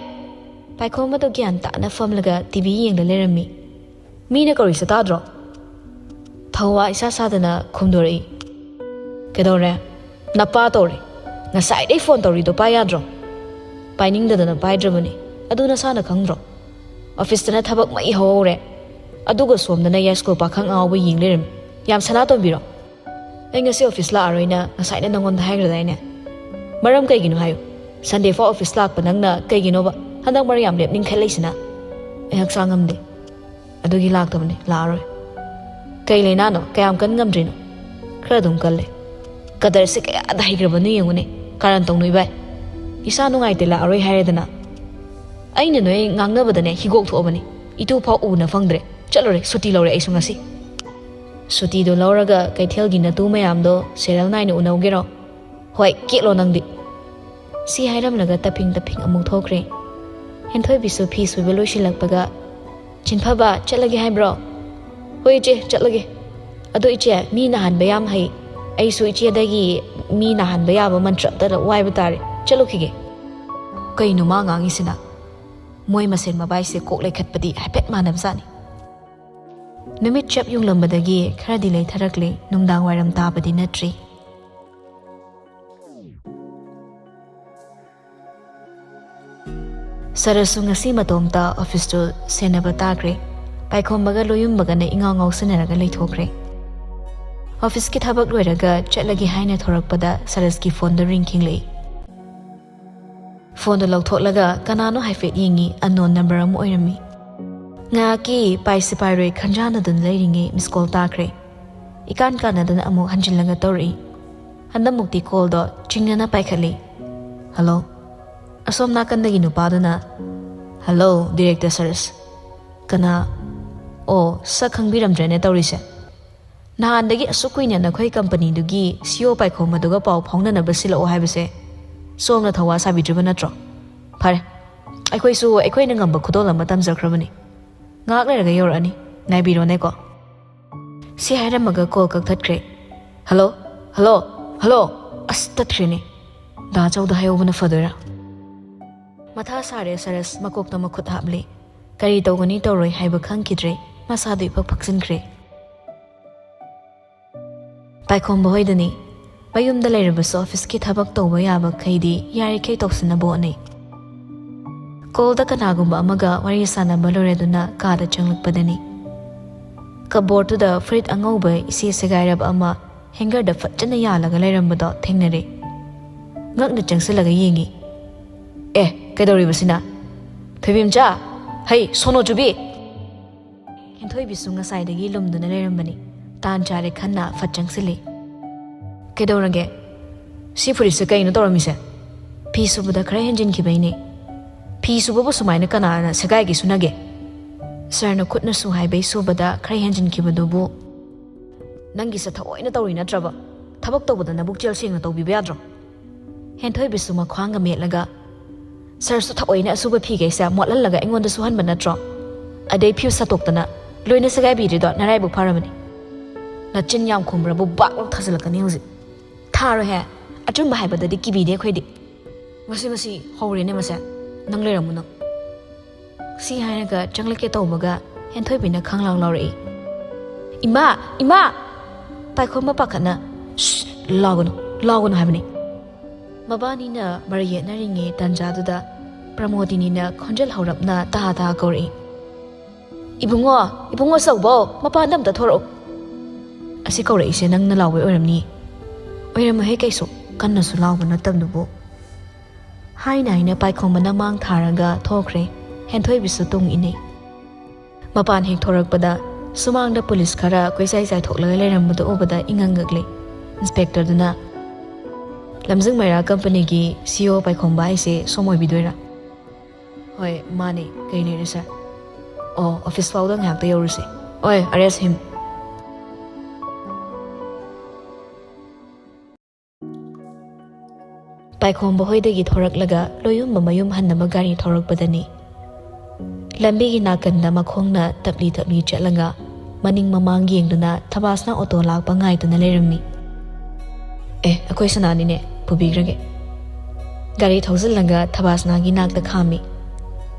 ꯄꯥꯏꯈꯣꯝꯕꯗꯣ ꯒ꯭ꯌꯥꯟ ꯇꯥꯅ ꯐꯝꯂꯒ TV ꯌꯦꯡꯂ ꯂꯩꯔꯝꯃꯤ꯫ "ꯃꯤꯅ ꯀꯧꯔꯤꯁꯦ ꯇꯥꯗ꯭ꯔꯣ?" ꯊꯧꯋꯥ ꯏꯁꯥ ꯁꯥꯗꯅ ꯈꯨꯝꯗꯣꯔꯛꯏ꯫ "ꯀꯩꯗꯧꯔꯦ? ꯅꯄꯥ ꯇꯧꯔꯦ꯫ ꯉꯁꯥꯏꯗꯩ phone ꯇꯧꯔꯤꯗꯣ ꯄꯥꯏ ꯌꯥꯗ꯭ꯔꯣ?" "ꯄꯥꯏꯅꯤꯡꯗꯗꯅ ꯄꯥꯏꯗ꯭ꯔꯕꯅꯦ꯫ ꯑꯗꯨ ꯅꯁꯥꯅ ꯈꯪꯗ꯭ꯔꯣ?" ꯑꯣꯐꯤꯁꯇꯅ ꯊꯕꯛ ꯃꯩ ꯍꯧꯍꯧꯔꯦ, ꯑꯗꯨꯒ ꯁꯣꯝꯗꯅ ꯌꯥꯏꯁ꯭ꯀꯨꯜ ꯄꯥꯈꯪ ꯑꯉꯥꯎꯕ ꯌꯦꯡ ꯂꯩꯔꯝꯃꯤ꯫ ꯌꯥꯝ ꯁꯅꯥꯇꯣꯝꯕꯤꯔꯣ? ꯑꯩ ꯉꯁꯤ ꯑꯣꯐꯤꯁ ꯂꯥꯛꯑꯔꯣꯏꯅ ꯉꯁꯥꯏꯅ ꯅꯪꯉꯣꯟꯗ ꯍꯥꯏꯈ꯭ꯔꯗꯥꯏꯅꯦ? ꯃꯔꯝ ꯀꯩꯒꯤꯅꯣ ꯍꯥꯏꯌꯨ꯫ ꯁꯟꯗꯦ ꯐꯥꯎ ꯑꯣꯐꯤꯁ ꯂꯥꯛꯄ ꯅꯪꯅ ꯀꯩꯒꯤꯅꯣꯕ ꯍꯟꯗꯛ ꯃꯔꯛ ꯌꯥꯝ ꯂꯦꯞꯅꯤꯡꯈꯠꯂꯛꯏꯁꯤꯅ? ꯑꯩ ꯍꯛꯆꯥꯡ ꯉꯝꯗꯦ, ꯑꯗꯨꯒꯤ ꯂꯥꯛꯇꯕꯅꯤ, ꯂꯥꯛꯑꯔꯣꯏ꯫ ꯀꯩ ꯂꯩꯅꯥꯅꯣ? ꯀꯌꯥꯝ ꯀꯟ ꯉꯝꯗ꯭ꯔꯤꯅꯣ? ꯈꯔ ꯑꯗꯨꯝ ꯀꯜꯂꯦ꯫ ꯀꯗꯔꯁꯦ ꯀꯌꯥꯗ ꯍꯩꯈ꯭ꯔꯕꯅꯣ ꯌꯦꯡꯉꯨꯅꯦ, ꯀꯥꯔꯟ ꯇꯧꯅꯨ ꯏꯕꯥꯏ꯫ ꯏꯁꯥ ꯅꯨꯡꯉꯥꯏꯇꯦ, ꯂꯥꯛꯑꯔꯣꯏ ꯍꯥꯏꯔꯦꯗꯅ꯫ ꯑꯩꯅ ꯅꯣꯏ ꯉꯥꯡꯅꯕꯗꯅꯦ ꯍꯤꯒꯣꯛ ꯊꯣꯛꯑꯕꯅꯤ꯫ ꯏꯇꯨ ꯐꯥꯎ ꯎꯅ ꯐꯪꯗ꯭ꯔꯦ꯫ ꯆꯠꯂꯨꯔꯦ, ꯁꯨꯇꯤ ꯂꯧꯔꯦ ꯑꯩꯁꯨ ꯉꯁꯤ꯫ ꯁꯨꯇꯤꯗꯣ ꯂꯧꯔꯒ ꯀꯩꯊꯦꯜꯒꯤ ꯅꯇꯨ ꯃꯌꯥꯝꯗꯣ ꯁꯦꯔꯦꯜ ꯅꯥꯏꯅ ꯎꯅꯧꯒꯦꯔꯣ? ꯍꯣꯏ, ꯀꯦꯠꯂꯣ ꯅꯪꯗꯤ꯫ ꯁꯤ ꯍꯥꯏꯔꯝꯂꯒ ꯇꯞꯐꯤꯡ ꯇꯞꯐꯤꯡ ꯑꯃꯨꯛ ꯊꯣꯛꯈ꯭ꯔꯦ꯫ ꯍꯦꯟꯊꯣꯏꯕꯤꯁꯨ ꯐꯤ ꯁꯨꯕ ꯂꯣꯏꯁꯤꯜꯂꯛꯄꯒ, "ꯆꯤꯟꯐꯕ, ꯆꯠꯂꯒꯦ ꯍꯥꯏꯕ꯭ꯔꯣ?" "ꯍꯣꯏ ꯏꯆꯦ, ꯆꯠꯂꯒꯦ꯫ ꯑꯗꯣ ꯏꯆꯦ, ꯃꯤ ꯅꯥꯍꯟꯕ ꯌꯥꯝ ꯍꯩ꯫ ꯑꯩꯁꯨ ꯏꯆꯦꯗꯒꯤ ꯃꯤ ꯅꯥꯍꯟꯕ ꯌꯥꯕ ꯃꯟꯇ꯭ꯔ ꯑꯝꯇ ꯋꯥꯏꯕ ꯇꯥꯔꯦ꯫ ꯆꯠꯂꯨꯈꯤꯒꯦ꯫" ꯀꯩꯅꯣ ꯃꯥ ꯉꯥꯡꯉꯤꯁꯤꯅ? ꯃꯣꯏ ꯃꯁꯦꯟ ꯃꯕꯥꯏꯁꯦ ꯀꯣꯛ ꯂꯩꯈꯠꯄꯗꯤ ꯍꯥꯏꯐꯦꯠ ꯃꯥꯟꯅꯕꯖꯥꯠꯅꯤ꯫ ꯅꯨꯃꯤꯠ ꯆꯞ ꯌꯨꯡꯂꯝꯕꯗꯒꯤ ꯈꯔꯗꯤ ꯂꯩꯊꯔꯛꯂꯦ, ꯅꯨꯡꯗꯥꯡ ꯋꯥꯏꯔꯝ ꯇꯥꯕꯗꯤ ꯅꯠꯇ꯭ꯔꯤ꯫ ꯁꯔꯁꯁꯨ ꯉꯁꯤ ꯃꯇꯣꯝꯇ ꯑꯣꯐꯤꯁꯇꯨ ꯁꯦꯟꯅꯕ ꯇꯥꯈ꯭ꯔꯦ꯫ ꯄꯥꯏꯈꯣꯝꯕꯒ ꯂꯣꯌꯨꯝꯕꯒꯅ ꯏꯉꯥꯎ ꯉꯥꯎꯁꯤꯟꯅꯔꯒ ꯂꯩꯊꯣꯛꯈ꯭ꯔꯦ꯫ ꯑꯣꯐꯤꯁꯀꯤ ꯊꯕꯛ ꯂꯣꯏꯔꯒ ꯆꯠꯂꯒꯦ ꯍꯥꯏꯅ ꯊꯣꯔꯛꯄꯗ ꯁꯔꯁꯀꯤ ꯐꯣꯟꯗꯨ ꯔꯤꯡ ꯈꯤꯡꯂꯛꯏ꯫ ꯐꯣꯟꯗꯨ ꯂꯧꯊꯣꯛꯂꯒ ꯀꯅꯥꯅꯣ ꯍꯥꯏꯐꯦꯠ ꯌꯦꯡꯉꯤ, ꯑꯟꯅꯣꯟ ꯅꯝꯕꯔ ꯑꯃ ꯑꯣꯏꯔꯝꯃꯤ꯫ ꯉꯥꯏꯍꯥꯛꯀꯤ ꯄꯥꯏꯁꯤ ꯄꯥꯏꯔꯣꯏ ꯈꯟꯖꯥꯟꯅꯗꯨꯅ ꯂꯩꯔꯤꯉꯩ ꯃꯤꯁ ꯀꯣꯜ ꯇꯥꯈ꯭ꯔꯦ꯫ ꯏꯀꯥꯟ ꯀꯥꯟꯅꯗꯅ ꯑꯃꯨꯛ ꯍꯟꯖꯤꯜꯂꯒ ꯇꯧꯔꯛꯏ꯫ ꯍꯟꯗꯛꯃꯨꯛꯇꯤ ꯀꯣꯜꯗꯣ ꯆꯤꯡꯅꯅ ꯄꯥꯏꯈꯠꯂꯤ꯫ "ꯍꯜꯂꯣ?" ꯑꯁꯣꯝ ꯅꯥꯀꯟꯗꯒꯤ ꯅꯨꯄꯥꯗꯨꯅ, "ꯍꯜꯂꯣ, ꯗꯤꯔꯦꯛꯇꯔ ꯁꯔꯁ꯫" "ꯀꯅꯥ? ꯑꯣ, ꯁꯛ ꯈꯪꯕꯤꯔꯝꯗ꯭ꯔꯦꯅꯦ ꯇꯧꯔꯤꯁꯦ꯫ ꯅꯍꯥꯟꯗꯒꯤ ꯑꯁꯨꯛ ꯀꯨꯏꯅ ꯅꯈꯣꯏ ꯀꯝꯄꯅꯤꯗꯨꯒꯤ ꯁꯤ ꯏ ꯑꯣ ꯄꯥꯏꯈꯣꯝꯕꯗꯨꯒ ꯄꯥꯎ ꯐꯥꯎꯅꯅꯕ ꯁꯤꯜꯂꯛꯑꯣ ꯍꯥꯏꯕꯁꯦ ꯁꯣꯝꯅ ꯊꯧꯋꯥ ꯁꯥꯕꯤꯗ꯭ꯔꯤꯕ ꯅꯠꯇ꯭ꯔꯣ? ꯐꯔꯦ, ꯑꯩꯈꯣꯏꯁꯨ ꯑꯩꯈꯣꯏꯅ ꯉꯝꯕ ꯈꯨꯗꯣꯜ ꯑꯃ ꯇꯝꯖꯈ꯭ꯔꯕꯅꯤ꯫ ꯉꯥꯏꯍꯥꯛ ꯂꯩꯔꯒ ꯌꯧꯔꯛꯑꯅꯤ, ꯉꯥꯏꯕꯤꯔꯣꯅꯦꯀꯣ꯫" ꯁꯤ ꯍꯥꯏꯔꯝꯃꯒ ꯀꯣꯜ ꯀꯛꯊꯠꯈ꯭ꯔꯦ꯫ "ꯍꯜꯂꯣ? ꯍꯜꯂꯣ? ꯍꯜꯂꯣ?" ꯑꯁ, ꯇꯠꯈ꯭ꯔꯦꯅꯦ꯫ ꯗꯥ ꯆꯧꯗ ꯍꯥꯏꯍꯧꯕꯅ ꯐꯗꯣꯏꯔꯥ? ꯃꯊꯥ ꯁꯥꯔꯦ ꯁꯔꯁ, ꯃꯀꯣꯛꯇ ꯃꯈꯨꯠ ꯍꯥꯞꯂꯦ꯫ ꯀꯔꯤ ꯇꯧꯒꯅꯤ ꯇꯧꯔꯣꯏ ꯍꯥꯏꯕ ꯈꯪꯈꯤꯗ꯭ꯔꯦ, ꯃꯁꯥꯗꯨ ꯏꯐꯛ ꯐꯛꯆꯤꯟꯈ꯭ꯔꯦ꯫ ꯄꯥꯏꯈꯣꯝꯕ ꯍꯣꯏꯗꯅꯤ꯫ ꯃꯌꯨꯝꯗ ꯂꯩꯔꯕꯁꯨ ꯑꯣꯐꯤꯁꯀꯤ ꯊꯕꯛ ꯇꯧꯕ ꯌꯥꯕꯈꯩꯗꯤ ꯌꯥꯔꯤꯈꯩ ꯇꯧꯁꯤꯟꯅꯕ ꯍꯣꯠꯅꯩ꯫ ꯀꯣꯜꯗ ꯀꯅꯥꯒꯨꯝꯕ ꯑꯃꯒ ꯋꯥꯔꯤ ꯁꯥꯟꯅꯕ ꯂꯣꯏꯔꯗꯨꯅ ꯀꯥꯗ ꯆꯪꯂꯛꯄꯗꯅꯤ꯫ ꯀꯕꯣꯔꯗꯇꯨꯗ ꯐꯨꯔꯤꯠ ꯑꯉꯧꯕ ꯏꯁꯦ ꯁꯦꯒꯥꯏꯔꯕ ꯑꯃ ꯍꯦꯡꯒꯔꯗ ꯐꯖꯅ ꯌꯥꯜꯂꯒ ꯂꯩꯔꯝꯕꯗꯣ ꯊꯦꯡꯅꯔꯦ꯫ ꯉꯛꯅ ꯆꯪꯁꯤꯜꯂꯒ ꯌꯦꯡꯉꯤ꯫ "ꯑꯦ, ꯀꯩꯗꯧꯔꯤꯕꯁꯤꯅ? ꯊꯣꯏꯕꯤꯝꯆꯥ! ꯍꯩ, ꯁꯣꯅꯣ ꯆꯨꯕꯤ!" ꯍꯦꯟꯊꯣꯏꯕꯤꯁꯨ ꯉꯁꯥꯏꯗꯒꯤ ꯂꯨꯝꯗꯨꯅ ꯂꯩꯔꯝꯕꯅꯤ꯫ ꯇꯥꯟ ꯆꯥꯔꯦ ꯈꯟꯅ ꯐꯠ ꯆꯪꯁꯤꯜꯂꯤ꯫ "ꯀꯩꯗꯧꯔꯒꯦ? ꯁꯤ ꯐꯨꯔꯤꯠꯁꯦ ꯀꯩꯅꯣ ꯇꯧꯔꯝꯃꯤꯁꯦ?" "ꯐꯤ ꯁꯨꯕꯗ ꯈꯔ ꯍꯦꯟꯖꯤꯟꯈꯤꯕꯩꯅꯦ꯫ ꯐꯤ ꯁꯨꯕꯕꯨ ꯁꯨꯃꯥꯏꯅ ꯀꯅꯥꯅ ꯁꯦꯒꯥꯏꯒꯦ ꯁꯨꯅꯒꯦ? ꯁꯥꯔꯅ ꯈꯨꯠꯅ ꯁꯨ ꯍꯥꯏꯕꯩ ꯁꯨꯕꯗ ꯈꯔ ꯍꯦꯟꯖꯤꯟꯈꯤꯕꯗꯨꯕꯨ꯫ ꯅꯪꯒꯤꯁꯦ ꯊꯑꯣꯏꯅ ꯇꯧꯔꯤ ꯅꯠꯇ꯭ꯔꯕ? ꯊꯕꯛ ꯇꯧꯕꯗ ꯅꯕꯨꯛ ꯆꯦꯜ ꯁꯦꯡꯅ ꯇꯧꯕꯤꯕ ꯌꯥꯗ꯭ꯔꯣ?" ꯍꯦꯟꯊꯣꯏꯕꯤꯁꯨ ꯃꯈ꯭ꯋꯥꯡꯒ ꯃꯦꯠꯂꯒ, "ꯁꯥꯔꯁꯨ ꯊꯑꯣꯏꯅ ꯑꯁꯨꯕ ꯐꯤꯈꯩꯁꯦ ꯃꯣꯠꯍꯜꯂꯒ ꯑꯩꯉꯣꯟꯗ ꯁꯨꯍꯟꯕ ꯅꯠꯇ꯭ꯔꯣ? ꯑꯗꯩ ꯐ꯭ꯌꯨꯁ ꯁꯠꯇꯣꯛꯇꯅ ꯂꯣꯏꯅ ꯁꯦꯒꯥꯏꯕꯤꯔꯤꯗꯣ ꯅꯔꯥꯏꯕꯛ ꯐꯔꯕꯅꯤ꯫ ꯅꯆꯤꯟ ꯌꯥꯝ ꯈꯨꯝꯕ꯭ꯔꯕꯨ ꯕꯥꯛ ꯂꯥꯎ ꯊꯥꯖꯤꯜꯂꯛꯀꯅꯤ ꯍꯧꯖꯤꯛ꯫ ꯊꯥꯔꯣꯏꯍꯦ, ꯑꯆꯨꯝꯕ ꯍꯥꯏꯕꯗꯗꯤ ꯀꯤꯕꯤꯗꯦ ꯑꯩꯈꯣꯏꯗꯤ꯫ ꯃꯁꯤ, ꯃꯁꯤ ꯍꯧꯔꯦꯅꯦ ꯃꯁꯦ꯫ ꯅꯪ ꯂꯩꯔꯝꯃꯨ ꯅꯪ꯫" ꯁꯤ ꯍꯥꯏꯔꯒ ꯆꯪꯂꯛꯀꯦ ꯇꯧꯕꯒ ꯍꯦꯟꯊꯣꯏꯕꯤꯅ ꯈꯪꯂꯥꯎ ꯂꯥꯎꯔꯛꯏ꯫ "ꯏꯃꯥ! ꯏꯃꯥ!" ꯄꯥꯏꯈꯣꯝꯕ ꯄꯥꯈꯠꯅ, "ꯁ꯭ꯁ! ꯂꯥꯎꯒꯅꯨ, ꯂꯥꯎꯒꯅꯨ ꯍꯥꯏꯕꯅꯤ꯫" ꯃꯕꯥꯅꯤꯅ ꯃꯔꯩ ꯌꯦꯠꯅꯔꯤꯉꯩ ꯇꯥꯟꯖꯥꯗꯨꯗ ꯄ꯭ꯔꯃꯣꯗꯤꯅꯤꯅ ꯈꯣꯟꯖꯦꯜ ꯍꯧꯔꯞꯅ ꯇꯍꯥ ꯇꯍꯥ ꯀꯧꯔꯛꯏ꯫ "ꯏꯕꯨꯡꯉꯣ! ꯏꯕꯨꯡꯉꯣ ꯆꯧꯕꯧ! ꯃꯄꯥꯟꯗ ꯑꯝꯇ ꯊꯣꯔꯛꯎ꯫" "ꯑꯁꯤ ꯀꯧꯔꯛꯏꯁꯦ ꯅꯪꯅ ꯂꯥꯎꯕꯩ ꯑꯣꯏꯔꯝꯅꯤ꯫" "ꯑꯣꯏꯔꯝꯃꯣꯏꯍꯦ ꯀꯩꯁꯨ, ꯀꯟꯅꯁꯨ ꯂꯥꯎꯕ ꯅꯠꯇꯕꯗꯨꯕꯨ꯫" ꯍꯥꯏꯅ ꯍꯥꯏꯅ ꯄꯥꯏꯈꯣꯝꯕꯅ ꯃꯥꯡ ꯊꯥꯔꯒ ꯊꯣꯛꯈ꯭ꯔꯦ꯫ ꯍꯦꯟꯊꯣꯏꯕꯤꯁꯨ ꯇꯨꯡ ꯏꯟꯅꯩ꯫ ꯃꯄꯥꯟ ꯍꯦꯛ ꯊꯣꯔꯛꯄꯗ ꯁꯨꯃꯥꯡꯗ ꯄꯨꯂꯤꯁ ꯈꯔ ꯀꯣꯏꯆꯥꯏ ꯆꯥꯏꯊꯣꯛꯂꯒ ꯂꯩꯔꯝꯕꯗꯨ ꯎꯕꯗ ꯏꯉꯪ ꯉꯛꯂꯦ꯫ ꯏꯟꯁꯄꯦꯛꯇꯔꯗꯨꯅ, "ꯂꯝꯖꯤꯡ ꯃꯩꯔꯥ ꯀꯝꯄꯅꯤꯒꯤ ꯁꯤ ꯏ ꯑꯣ ꯄꯥꯏꯈꯣꯝꯕ ꯍꯥꯏꯁꯦ ꯁꯣꯝ ꯑꯣꯏꯕꯤꯗꯣꯏꯔꯥ?" "ꯍꯣꯏ, ꯃꯥꯅꯦ꯫ ꯀꯩ ꯂꯩꯔꯦ, ꯁꯥꯔ?" "ꯑꯣ, ꯑꯣꯐꯤꯁ ꯐꯥꯎꯗ ꯉꯥꯏꯍꯥꯛꯇ ꯌꯧꯔꯨꯁꯦ꯫" "ꯍꯣꯏ, ꯑꯔꯦꯁ ꯍꯤꯝ꯫" ꯄꯥꯏꯈꯣꯝꯕ ꯍꯣꯏꯗꯒꯤ ꯊꯣꯔꯛꯂꯒ ꯂꯣꯌꯨꯝꯕ ꯃꯌꯨꯝ ꯍꯟꯅꯕ ꯒꯥꯔꯤ ꯊꯧꯔꯛꯄꯗꯅꯤ꯫ ꯂꯝꯕꯤꯒꯤ ꯅꯥꯀꯟꯗ ꯃꯈꯣꯡꯅ ꯇꯞꯂꯤ ꯇꯞꯂꯤ ꯆꯠꯂꯒ ꯃꯅꯤꯡ ꯃꯃꯥꯡ ꯌꯦꯡꯗꯨꯅ ꯊꯕꯥꯁꯅ ꯑꯣꯇꯣ ꯂꯥꯛꯄ ꯉꯥꯏꯗꯨꯅ ꯂꯩꯔꯝꯃꯤ꯫ "ꯑꯦ, ꯑꯩꯈꯣꯏ ꯁꯅꯥꯅꯤꯅꯦ, ꯄꯨꯕꯤꯈ꯭ꯔꯒꯦ꯫" ꯒꯥꯔꯤ ꯊꯧꯖꯤꯜꯂꯒ ꯊꯕꯥꯁꯅꯥꯒꯤ ꯅꯥꯛꯇ ꯈꯥꯝꯃꯤ꯫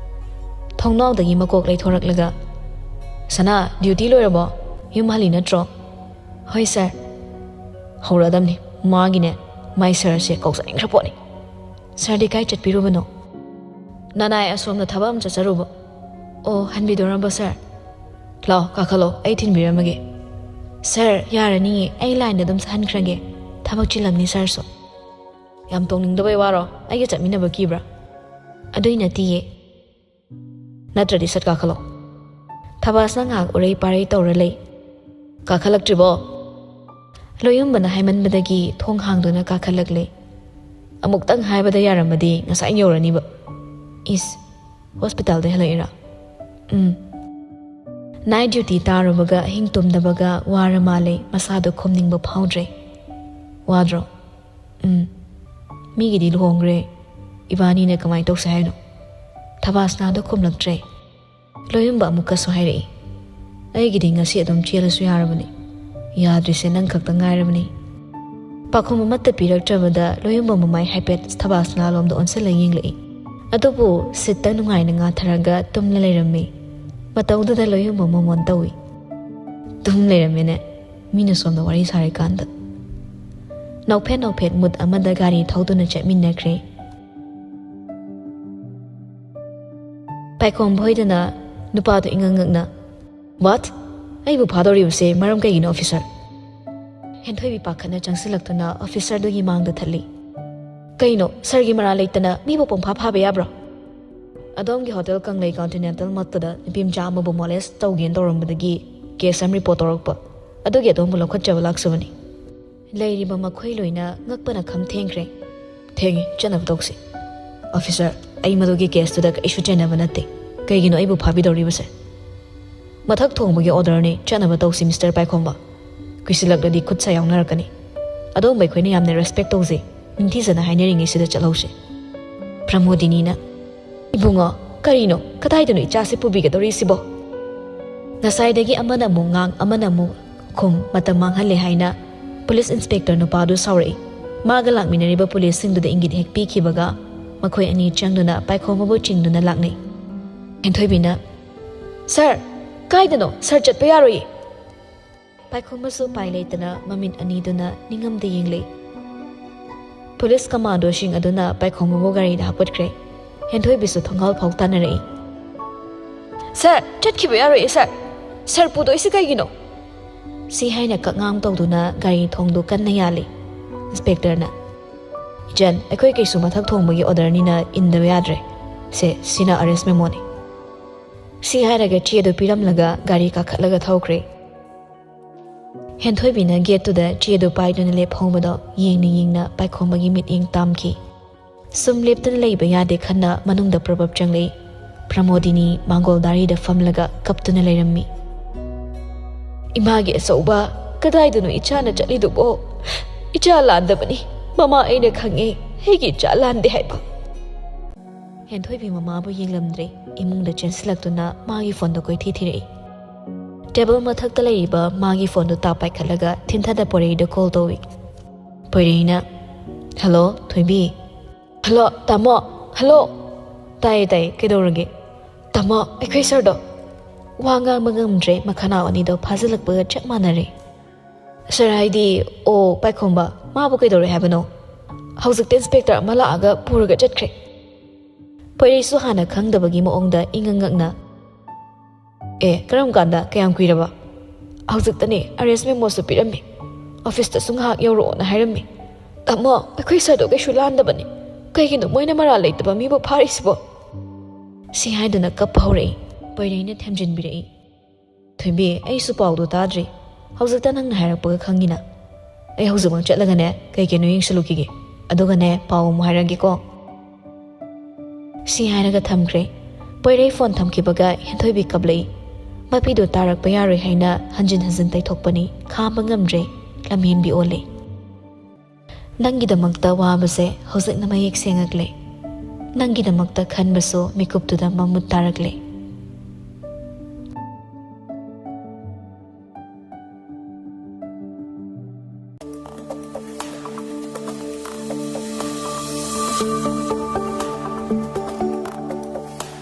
ꯊꯣꯡꯅꯥꯎꯗꯒꯤ ꯃꯀꯣꯛ ꯂꯩꯊꯣꯔꯛꯂꯒ, "ꯁꯅꯥ, ꯗ꯭ꯌꯨꯇꯤ ꯂꯣꯏꯔꯕꯣ? ꯌꯨꯝ ꯍꯜꯂꯤ ꯅꯠꯇ꯭ꯔꯣ?" "ꯍꯣꯏ ꯁꯥꯔ꯫" "ꯍꯧꯔꯛꯑꯗꯝꯅꯤ ꯃꯥꯒꯤꯅꯦ, ꯃꯥꯏ ꯁꯥꯔꯁꯦ ꯀꯧꯖꯅꯤꯡꯈ꯭ꯔ ꯄꯣꯠꯅꯤ꯫ ꯁꯥꯔꯗꯤ ꯀꯥꯏ ꯆꯠꯄꯤꯔꯨꯕꯅꯣ?" ꯅꯅꯥꯏ ꯑꯁꯣꯝꯗ ꯊꯕꯛ ꯑꯃ ꯆꯠꯆꯔꯨꯕ꯫ ꯑꯣ, ꯍꯟꯕꯤꯗꯣꯔꯕꯣ ꯁꯥꯔ? ꯂꯥꯛꯑꯣ, ꯀꯥꯈꯠꯂꯣ, ꯑꯩ ꯊꯤꯟꯕꯤꯔꯝꯃꯒꯦ꯫ ꯁꯥꯔ, ꯌꯥꯔꯅꯤꯌꯦ, ꯑꯩ ꯂꯥꯏꯟꯗ ꯑꯗꯨꯝ ꯆꯠꯍꯟꯈ꯭ꯔꯒꯦ꯫ ꯊꯕꯛ ꯆꯤꯜꯂꯝꯅꯤ ꯁꯥꯔꯁꯨ꯫ ꯌꯥꯝ ꯇꯣꯡꯅꯤꯡꯗꯕꯩ ꯋꯥꯔꯣ? ꯑꯩꯒ ꯆꯠꯃꯤꯟꯅꯕ ꯀꯤꯕ꯭ꯔꯥ? ꯑꯗꯨꯏ ꯅꯠꯇꯤꯌꯦ꯫ ꯅꯠꯇ꯭ꯔꯗꯤ ꯁꯠ ꯀꯥꯈꯠꯂꯣ꯫ ꯊꯕꯥꯁꯅ ꯉꯥꯏꯍꯥꯛ ꯎꯔꯩ ꯄꯥꯔꯩ ꯇꯧꯔ ꯂꯩ꯫ ꯀꯥꯈꯠꯂꯛꯇ꯭ꯔꯤꯕꯣ? ꯂꯣꯌꯨꯝꯕꯅ ꯍꯥꯏꯃꯟꯕꯗꯒꯤ ꯊꯣꯡ ꯍꯥꯡꯗꯨꯅ ꯀꯥꯈꯠꯂꯛꯂꯦ꯫ ꯑꯃꯨꯛꯇꯪ ꯍꯥꯏꯕꯗ ꯌꯥꯔꯝꯃꯗꯤ ꯉꯁꯥꯏ ꯌꯧꯔꯅꯤꯕ꯫ ꯏꯁ, ꯍꯣꯁꯄꯤꯇꯥꯜꯗ ꯍꯜꯂꯛꯏꯔꯥ? ꯎꯝ꯫ ꯅꯥꯏꯠ ꯗ꯭ꯌꯨꯇꯤ ꯇꯥꯔꯨꯕꯒ ꯑꯍꯤꯡ ꯇꯨꯝꯗꯕꯒ ꯋꯥꯔ ꯃꯥꯜꯂꯦ, ꯃꯁꯥꯗꯣ ꯈꯨꯝꯅꯤꯡꯕ ꯐꯥꯎꯗ꯭ꯔꯦ꯫ ꯋꯥꯗ꯭ꯔꯣ? ꯎꯝ꯫ ꯃꯤꯒꯤꯗꯤ ꯂꯨꯍꯣꯡꯈ꯭ꯔꯦ꯫ ꯏꯕꯥꯅꯤꯅ ꯀꯃꯥꯏꯅ ꯇꯧꯁꯦ ꯍꯥꯏꯅꯣ? ꯊꯕꯥꯁꯅꯥꯗꯣ ꯈꯨꯝꯂꯛꯇ꯭ꯔꯦ꯫ ꯂꯣꯌꯨꯝꯕ ꯑꯃꯨꯛꯀꯁꯨ ꯍꯥꯏꯔꯛꯏ, "ꯑꯩꯒꯤꯗꯤ ꯉꯁꯤ ꯑꯗꯨꯝ ꯆꯦꯜꯂꯁꯨ ꯌꯥꯔꯕꯅꯤ꯫ ꯌꯥꯗ꯭ꯔꯤꯁꯦ ꯅꯪ ꯈꯛꯇ ꯉꯥꯏꯔꯕꯅꯤ꯫" ꯄꯥꯈꯨꯝ ꯑꯃꯠꯇ ꯄꯤꯔꯛꯇ꯭ꯔꯕꯗ ꯂꯣꯌꯨꯝꯕ ꯃꯃꯥꯏ ꯍꯥꯏꯐꯦꯠ ꯊꯕꯥꯁꯅꯥꯂꯣꯝꯗ ꯑꯣꯟꯁꯤꯜꯂ ꯌꯦꯡꯂꯛꯏ꯫ ꯑꯗꯨꯕꯨ ꯁꯤꯠꯇ ꯅꯨꯡꯉꯥꯏꯅ ꯉꯥꯊꯔꯒ ꯇꯨꯝꯂ ꯂꯩꯔꯝꯃꯤ꯫ ꯃꯇꯧꯗꯨꯗ ꯂꯣꯌꯨꯝꯕ ꯃꯣꯃꯣꯟ ꯇꯧꯏ꯫ ꯇꯨꯝ ꯂꯩꯔꯝꯃꯦꯅꯦ, ꯃꯤꯅ ꯁꯣꯝꯗ ꯋꯥꯔꯤ ꯁꯥꯔꯤꯀꯥꯟꯗ꯫ ꯅꯣꯛꯐꯦꯠ ꯅꯣꯛꯐꯦꯠ ꯃꯨꯠ ꯑꯃꯗ ꯒꯥꯔꯤ ꯊꯧꯗꯨꯅ ꯆꯠꯃꯤꯟꯅꯈ꯭ꯔꯦ꯫ ꯄꯥꯏꯈꯣꯝꯕ ꯍꯣꯏꯗꯅ ꯅꯨꯄꯥꯗꯣ ꯏꯉꯛ ꯉꯛꯅ, "What? ꯑꯩꯕꯨ ꯐꯥꯗꯧꯔꯤꯕꯁꯦ ꯃꯔꯝ ꯀꯩꯒꯤꯅꯣ, ꯑꯣꯐꯤꯁꯔ?" ꯍꯦꯟꯊꯣꯏꯕꯤ ꯄꯥꯈꯠꯅ ꯆꯪꯁꯤꯜꯂꯛꯇꯨꯅ ꯑꯣꯐꯤꯁꯔꯗꯨꯒꯤ ꯃꯥꯡꯗ ꯊꯠꯂꯤ꯫ "ꯀꯩꯅꯣ, ꯁꯥꯔꯒꯤ ꯃꯔꯥꯜ ꯂꯩꯇꯅ ꯃꯤꯕꯨ ꯄꯪꯐꯥ ꯐꯥꯕ ꯌꯥꯕ꯭ꯔꯣ?" "ꯑꯗꯣꯝꯒꯤ ꯍꯣꯇꯦꯜ ꯀꯪꯂꯩ ꯀꯣꯟꯇꯤꯅꯦꯟꯇꯦꯜ ꯃꯛꯇꯗ ꯅꯨꯄꯤ ꯃꯆꯥ ꯑꯃꯕꯨ ꯃꯣꯂꯦꯁ ꯇꯧꯒꯦꯅ ꯇꯧꯔꯝꯕꯗꯒꯤ ꯀꯦꯁ ꯑꯃ ꯔꯤꯄꯣꯔꯠ ꯇꯧꯔꯛꯄ, ꯑꯗꯨꯒꯤ ꯑꯗꯣꯝꯕꯨ ꯂꯧꯈꯠꯆꯕ ꯂꯥꯛꯆꯕꯅꯤ꯫" ꯂꯩꯔꯤꯕ ꯃꯈꯣꯏ ꯂꯣꯏꯅ ꯉꯛꯄꯅ ꯈꯝ ꯊꯦꯡꯈ꯭ꯔꯦ꯫ "ꯊꯦꯡꯉꯦ, ꯆꯠꯅꯕ ꯇꯧꯁꯤ꯫" "ꯑꯣꯐꯤꯁꯔ, ꯑꯩ ꯃꯗꯨꯒꯤ ꯀꯦꯁꯇꯨꯗ ꯀꯔꯤꯁꯨ ꯆꯦꯟꯅꯕ ꯅꯠꯇꯦ꯫ ꯀꯩꯒꯤꯅꯣ ꯑꯩꯕꯨ ꯐꯥꯕꯤꯗꯧꯔꯤꯕꯁꯦ?" "ꯃꯊꯛ ꯊꯣꯡꯕꯒꯤ ꯑꯣꯔꯗꯔꯅꯤ, ꯆꯠꯅꯕ ꯇꯧꯁꯤ, ꯃꯤꯁꯇꯔ ꯄꯥꯏꯈꯣꯝꯕ꯫ ꯀꯨꯏꯁꯤꯜꯂꯛꯂꯗꯤ ꯈꯨꯠ ꯁꯥ ꯌꯥꯎꯅꯔꯛꯀꯅꯤ꯫ ꯑꯗꯣꯝꯕ ꯑꯩꯈꯣꯏꯅ ꯌꯥꯝꯅ ꯔꯦꯁꯄꯦꯛ ꯇꯧꯖꯩ, ꯅꯤꯡꯊꯤꯖꯅ ꯍꯥꯏꯅꯔꯤꯉꯩꯁꯤꯗ ꯆꯠꯍꯧꯁꯤ꯫" ꯄ꯭ꯔꯃꯣꯗꯤꯅꯤꯅ, "ꯏꯕꯨꯡꯉꯣ, ꯀꯔꯤꯅꯣ? ꯀꯗꯥꯏꯗꯅꯣ ꯏꯆꯥꯁꯦ ꯄꯨꯕꯤꯒꯗꯧꯔꯤꯁꯤꯕꯣ?" ꯉꯁꯥꯏꯗꯒꯤ ꯑꯃꯅ ꯑꯃꯨꯛ ꯉꯥꯡ, ꯑꯃꯅ ꯑꯃꯨꯛ ꯈꯨꯝ, ꯃꯇꯝ ꯃꯥꯡꯍꯜꯂꯦ ꯍꯥꯏꯅ ꯄꯨꯂꯤꯁ ꯏꯟꯁꯄꯦꯛꯇꯔ ꯅꯨꯄꯥꯗꯨ ꯁꯥꯎꯔꯛꯏ꯫ ꯃꯥꯒ ꯂꯥꯛꯃꯤꯟꯅꯔꯤꯕ ꯄꯨꯂꯤꯁꯁꯤꯡꯗꯨꯗ ꯏꯪꯒꯤꯠ ꯍꯦꯛ ꯄꯤꯈꯤꯕꯒ ꯃꯈꯣꯏ ꯑꯅꯤ ꯆꯪꯗꯨꯅ ꯄꯥꯏꯈꯣꯝꯕꯕꯨ ꯆꯤꯡꯗꯨꯅ ꯂꯥꯛꯅꯩ꯫ ꯍꯦꯟꯊꯣꯏꯕꯤꯅ, "ꯁꯥꯔ, ꯀꯥꯏꯗꯅꯣ? ꯁꯥꯔ ꯆꯠꯄ ꯌꯥꯔꯣꯏꯌꯦ꯫" ꯄꯥꯏꯈꯣꯝꯕꯁꯨ ꯎꯄꯥꯏ ꯂꯩꯇꯅ ꯃꯃꯤꯠ ꯑꯅꯤꯗꯨꯅ ꯅꯤꯡꯉꯝꯗ ꯌꯦꯡꯂꯛꯏ꯫ ꯄꯨꯂꯤꯁ ꯀꯃꯥꯟꯗꯣꯁꯤꯡ ꯑꯗꯨꯅ ꯄꯥꯏꯈꯣꯝꯕꯕꯨ ꯒꯥꯔꯤꯗ ꯍꯥꯞꯀꯠꯈ꯭ꯔꯦ꯫ ꯍꯦꯟꯊꯣꯏꯕꯤꯁꯨ ꯊꯣꯡꯒꯥꯜ ꯐꯥꯎ ꯇꯥꯟꯅꯔꯛꯏ꯫ "ꯁꯥꯔ, ꯆꯠꯈꯤꯕ ꯌꯥꯔꯣꯏꯌꯦ ꯁꯥꯔ꯫ ꯁꯥꯔ ꯄꯨꯗꯣꯏꯁꯤ ꯀꯩꯒꯤꯅꯣ?" ꯁꯤ ꯍꯥꯏꯅ ꯀꯛꯉꯥꯡ ꯇꯧꯗꯨꯅ ꯒꯥꯔꯤ ꯊꯣꯡꯗꯨ ꯀꯟꯅ ꯌꯥꯜꯂꯤ ꯏꯟꯁꯄꯦꯛꯇꯔꯅ꯫ "ꯏꯆꯟ, ꯑꯩꯈꯣꯏ ꯀꯩꯁꯨ ꯃꯊꯛ ꯊꯣꯡꯕꯒꯤ ꯑꯣꯔꯗꯔꯅꯤꯅ ꯏꯟꯗꯕ ꯌꯥꯗ꯭ꯔꯦ꯫ ꯁꯦ, ꯁꯤꯅ ꯑꯔꯦꯁ ꯃꯦꯃꯣꯅꯤ꯫" ꯁꯤ ꯍꯥꯏꯔꯒ ꯆꯦꯗꯨ ꯄꯤꯔꯝꯂꯒ ꯒꯥꯔꯤ ꯀꯥꯈꯠꯂꯒ ꯊꯧꯈ꯭ꯔꯦ꯫ ꯍꯦꯟꯊꯣꯏꯕꯤꯅ ꯒꯦꯠꯇꯨꯗ ꯆꯦꯗꯨ ꯄꯥꯏꯗꯨꯅ ꯂꯦꯞꯍꯧꯕꯗꯣ ꯌꯦꯡꯅ ꯌꯦꯡꯅ ꯄꯥꯏꯈꯣꯝꯕꯒꯤ ꯃꯤꯠꯌꯦꯡ ꯇꯥꯝꯈꯤ꯫ ꯁꯨꯝ ꯂꯦꯞꯇꯨꯅ ꯂꯩꯕ ꯌꯥꯗꯦ ꯈꯟꯅ ꯃꯅꯨꯡꯗ ꯄ꯭ꯔꯚꯞ ꯆꯪꯂꯛꯏ꯫ ꯄ꯭ꯔꯃꯣꯗꯤꯅꯤ ꯃꯥꯡꯒꯣꯜ ꯗꯥꯔꯤꯗ ꯐꯝꯂꯒ ꯀꯞꯇꯨꯅ ꯂꯩꯔꯝꯃꯤ꯫ "ꯏꯃꯥꯒꯤ ꯑꯆꯧꯕ, ꯀꯗꯥꯏꯗꯅꯣ ꯏꯆꯥꯅ ꯆꯠꯂꯤꯗꯨꯕꯣ? ꯏꯆꯥ ꯂꯥꯟꯗꯕꯅꯤ꯫ ꯃꯃꯥ, ꯑꯩꯅ ꯈꯪꯉꯦ, ꯑꯩꯒꯤ ꯏꯆꯥ ꯂꯥꯟꯗꯦ ꯍꯥꯏꯕ꯫" ꯍꯦꯟꯊꯣꯏꯕꯤ ꯃꯃꯥꯕꯨ ꯌꯦꯡꯂꯝꯗ꯭ꯔꯦ꯫ ꯏꯃꯨꯡꯗ ꯆꯦꯟꯁꯤꯜꯂꯛꯇꯨꯅ ꯃꯥꯒꯤ ꯐꯣꯟꯗꯣ ꯀꯣꯏꯊꯤ ꯊꯤꯔꯛꯏ꯫ ꯇꯦꯕꯜ ꯃꯊꯛꯇ ꯂꯩꯔꯤꯕ ꯃꯥꯒꯤ ꯐꯣꯟꯗꯨ ꯇꯥꯞ ꯄꯥꯏꯈꯠꯂꯒ ꯊꯤꯟꯊꯗ ꯄꯣꯏꯔꯩꯗ ꯀꯣꯜ ꯇꯧꯏ꯫ ꯄꯣꯏꯔꯩꯅ, "ꯍꯜꯂꯣ, ꯊꯣꯏꯕꯤ꯫" "ꯍꯜꯂꯣ, ꯇꯥꯃꯣ꯫ ꯍꯜꯂꯣ꯫" "ꯇꯥꯏꯌꯦ, ꯇꯥꯏꯌꯦ꯫ ꯀꯩꯗꯧꯔꯒꯦ?" "ꯇꯥꯃꯣ, ꯑꯩꯈꯣꯏ ꯁꯥꯔꯗꯣ꯫" ꯋꯥ ꯉꯥꯡꯕ ꯉꯝꯗ꯭ꯔꯦ, ꯃꯈꯅꯥꯎ ꯑꯅꯤꯗꯣ ꯐꯥꯖꯤꯜꯂꯛꯄꯒ ꯆꯞ ꯃꯥꯟꯅꯔꯦ꯫ "ꯁꯥꯔ ꯍꯥꯏꯗꯤ?" "ꯑꯣ, ꯄꯥꯏꯈꯣꯝꯕ, ꯃꯥꯕꯨ ꯀꯩꯗꯧꯔꯦ ꯍꯥꯏꯕꯅꯣ?" "ꯍꯧꯖꯤꯛꯇ ꯏꯟꯁꯄꯦꯛꯇꯔ ꯑꯃ ꯂꯥꯛꯑꯒ ꯄꯨꯔꯒ ꯆꯠꯈ꯭ꯔꯦ꯫" ꯄꯣꯏꯔꯩꯁꯨ ꯍꯥꯟꯅ ꯈꯪꯗꯕꯒꯤ ꯃꯑꯣꯡꯗ ꯏꯉꯛ ꯉꯛꯅ, "ꯑꯦ, ꯀꯔꯝ ꯀꯥꯟꯗ? ꯀꯌꯥꯝ ꯀꯨꯏꯔꯕ?" "ꯍꯧꯖꯤꯛꯇꯅꯦ, ꯑꯔꯦꯁ ꯃꯦꯃꯣꯁꯨ ꯄꯤꯔꯝꯃꯤ꯫ ꯑꯣꯐꯤꯁꯇꯁꯨ ꯉꯥꯏꯍꯥꯛ ꯌꯧꯔꯛꯑꯣꯅ ꯍꯥꯏꯔꯝꯃꯤ꯫" "ꯇꯥꯃꯣ, ꯑꯩꯈꯣꯏ ꯁꯥꯔꯗꯣ ꯀꯩꯁꯨ ꯂꯥꯟꯗꯕꯅꯤ꯫ ꯀꯩꯒꯤꯅꯣ ꯃꯣꯏꯅ ꯃꯔꯥꯜ ꯂꯩꯇꯕ ꯃꯤꯕꯨ ꯐꯥꯔꯤꯁꯤꯕꯣ?" ꯁꯤ ꯍꯥꯏꯗꯨꯅ ꯀꯞꯄ ꯍꯧꯔꯛꯏ꯫ ꯄꯣꯏꯔꯩꯅ ꯊꯦꯝꯖꯤꯟꯕꯤꯔꯛꯏ꯫ "ꯊꯣꯏꯕꯤ, ꯑꯩꯁꯨ ꯄꯥꯎꯗꯣ ꯇꯥꯗ꯭ꯔꯤ꯫ ꯍꯧꯖꯤꯛꯇ ꯅꯪꯅ ꯍꯥꯏꯔꯛꯄꯒ ꯈꯪꯉꯤꯅ꯫ ꯑꯩ ꯍꯧꯖꯤꯛꯃꯛ ꯆꯠꯂꯒꯅꯦ, ꯀꯩ ꯀꯩꯅꯣ ꯌꯦꯡꯁꯤꯜꯂꯨꯈꯤꯒꯦ꯫ ꯑꯗꯨꯒꯅꯦ, ꯄꯥꯎ ꯑꯃꯨꯛ ꯍꯥꯏꯔꯛꯑꯒꯦꯀꯣ꯫" ꯁꯤ ꯍꯥꯏꯔꯒ ꯊꯝꯈ꯭ꯔꯦ꯫ ꯄꯣꯏꯔꯩ ꯐꯣꯟ ꯊꯝꯈꯤꯕꯒ ꯍꯦꯟꯊꯣꯏꯕꯤ ꯀꯞꯂꯛꯏ꯫ ꯃꯄꯤꯗꯨ ꯇꯥꯔꯛꯄ ꯌꯥꯔꯣꯏ ꯍꯥꯏꯅ ꯍꯟꯖꯤꯟ ꯍꯟꯖꯤꯟ ꯇꯩꯊꯣꯛꯄꯅꯤ, ꯈꯥꯝꯕ ꯉꯝꯗ꯭ꯔꯦ, ꯂꯝꯍꯦꯟꯕꯤ ꯑꯣꯜꯂꯦ꯫ ꯅꯪꯒꯤꯗꯃꯛꯇ ꯋꯥꯕꯁꯦ ꯍꯧꯖꯤꯛꯅ ꯃꯌꯦꯛ ꯁꯦꯡꯉꯛꯂꯦ꯫ ꯅꯪꯒꯤꯗꯃꯛꯇ ꯈꯟꯕꯁꯨ ꯃꯤꯀꯨꯞꯇꯨꯗ ꯃꯃꯨꯠ ꯇꯥꯔꯛꯂꯦ꯫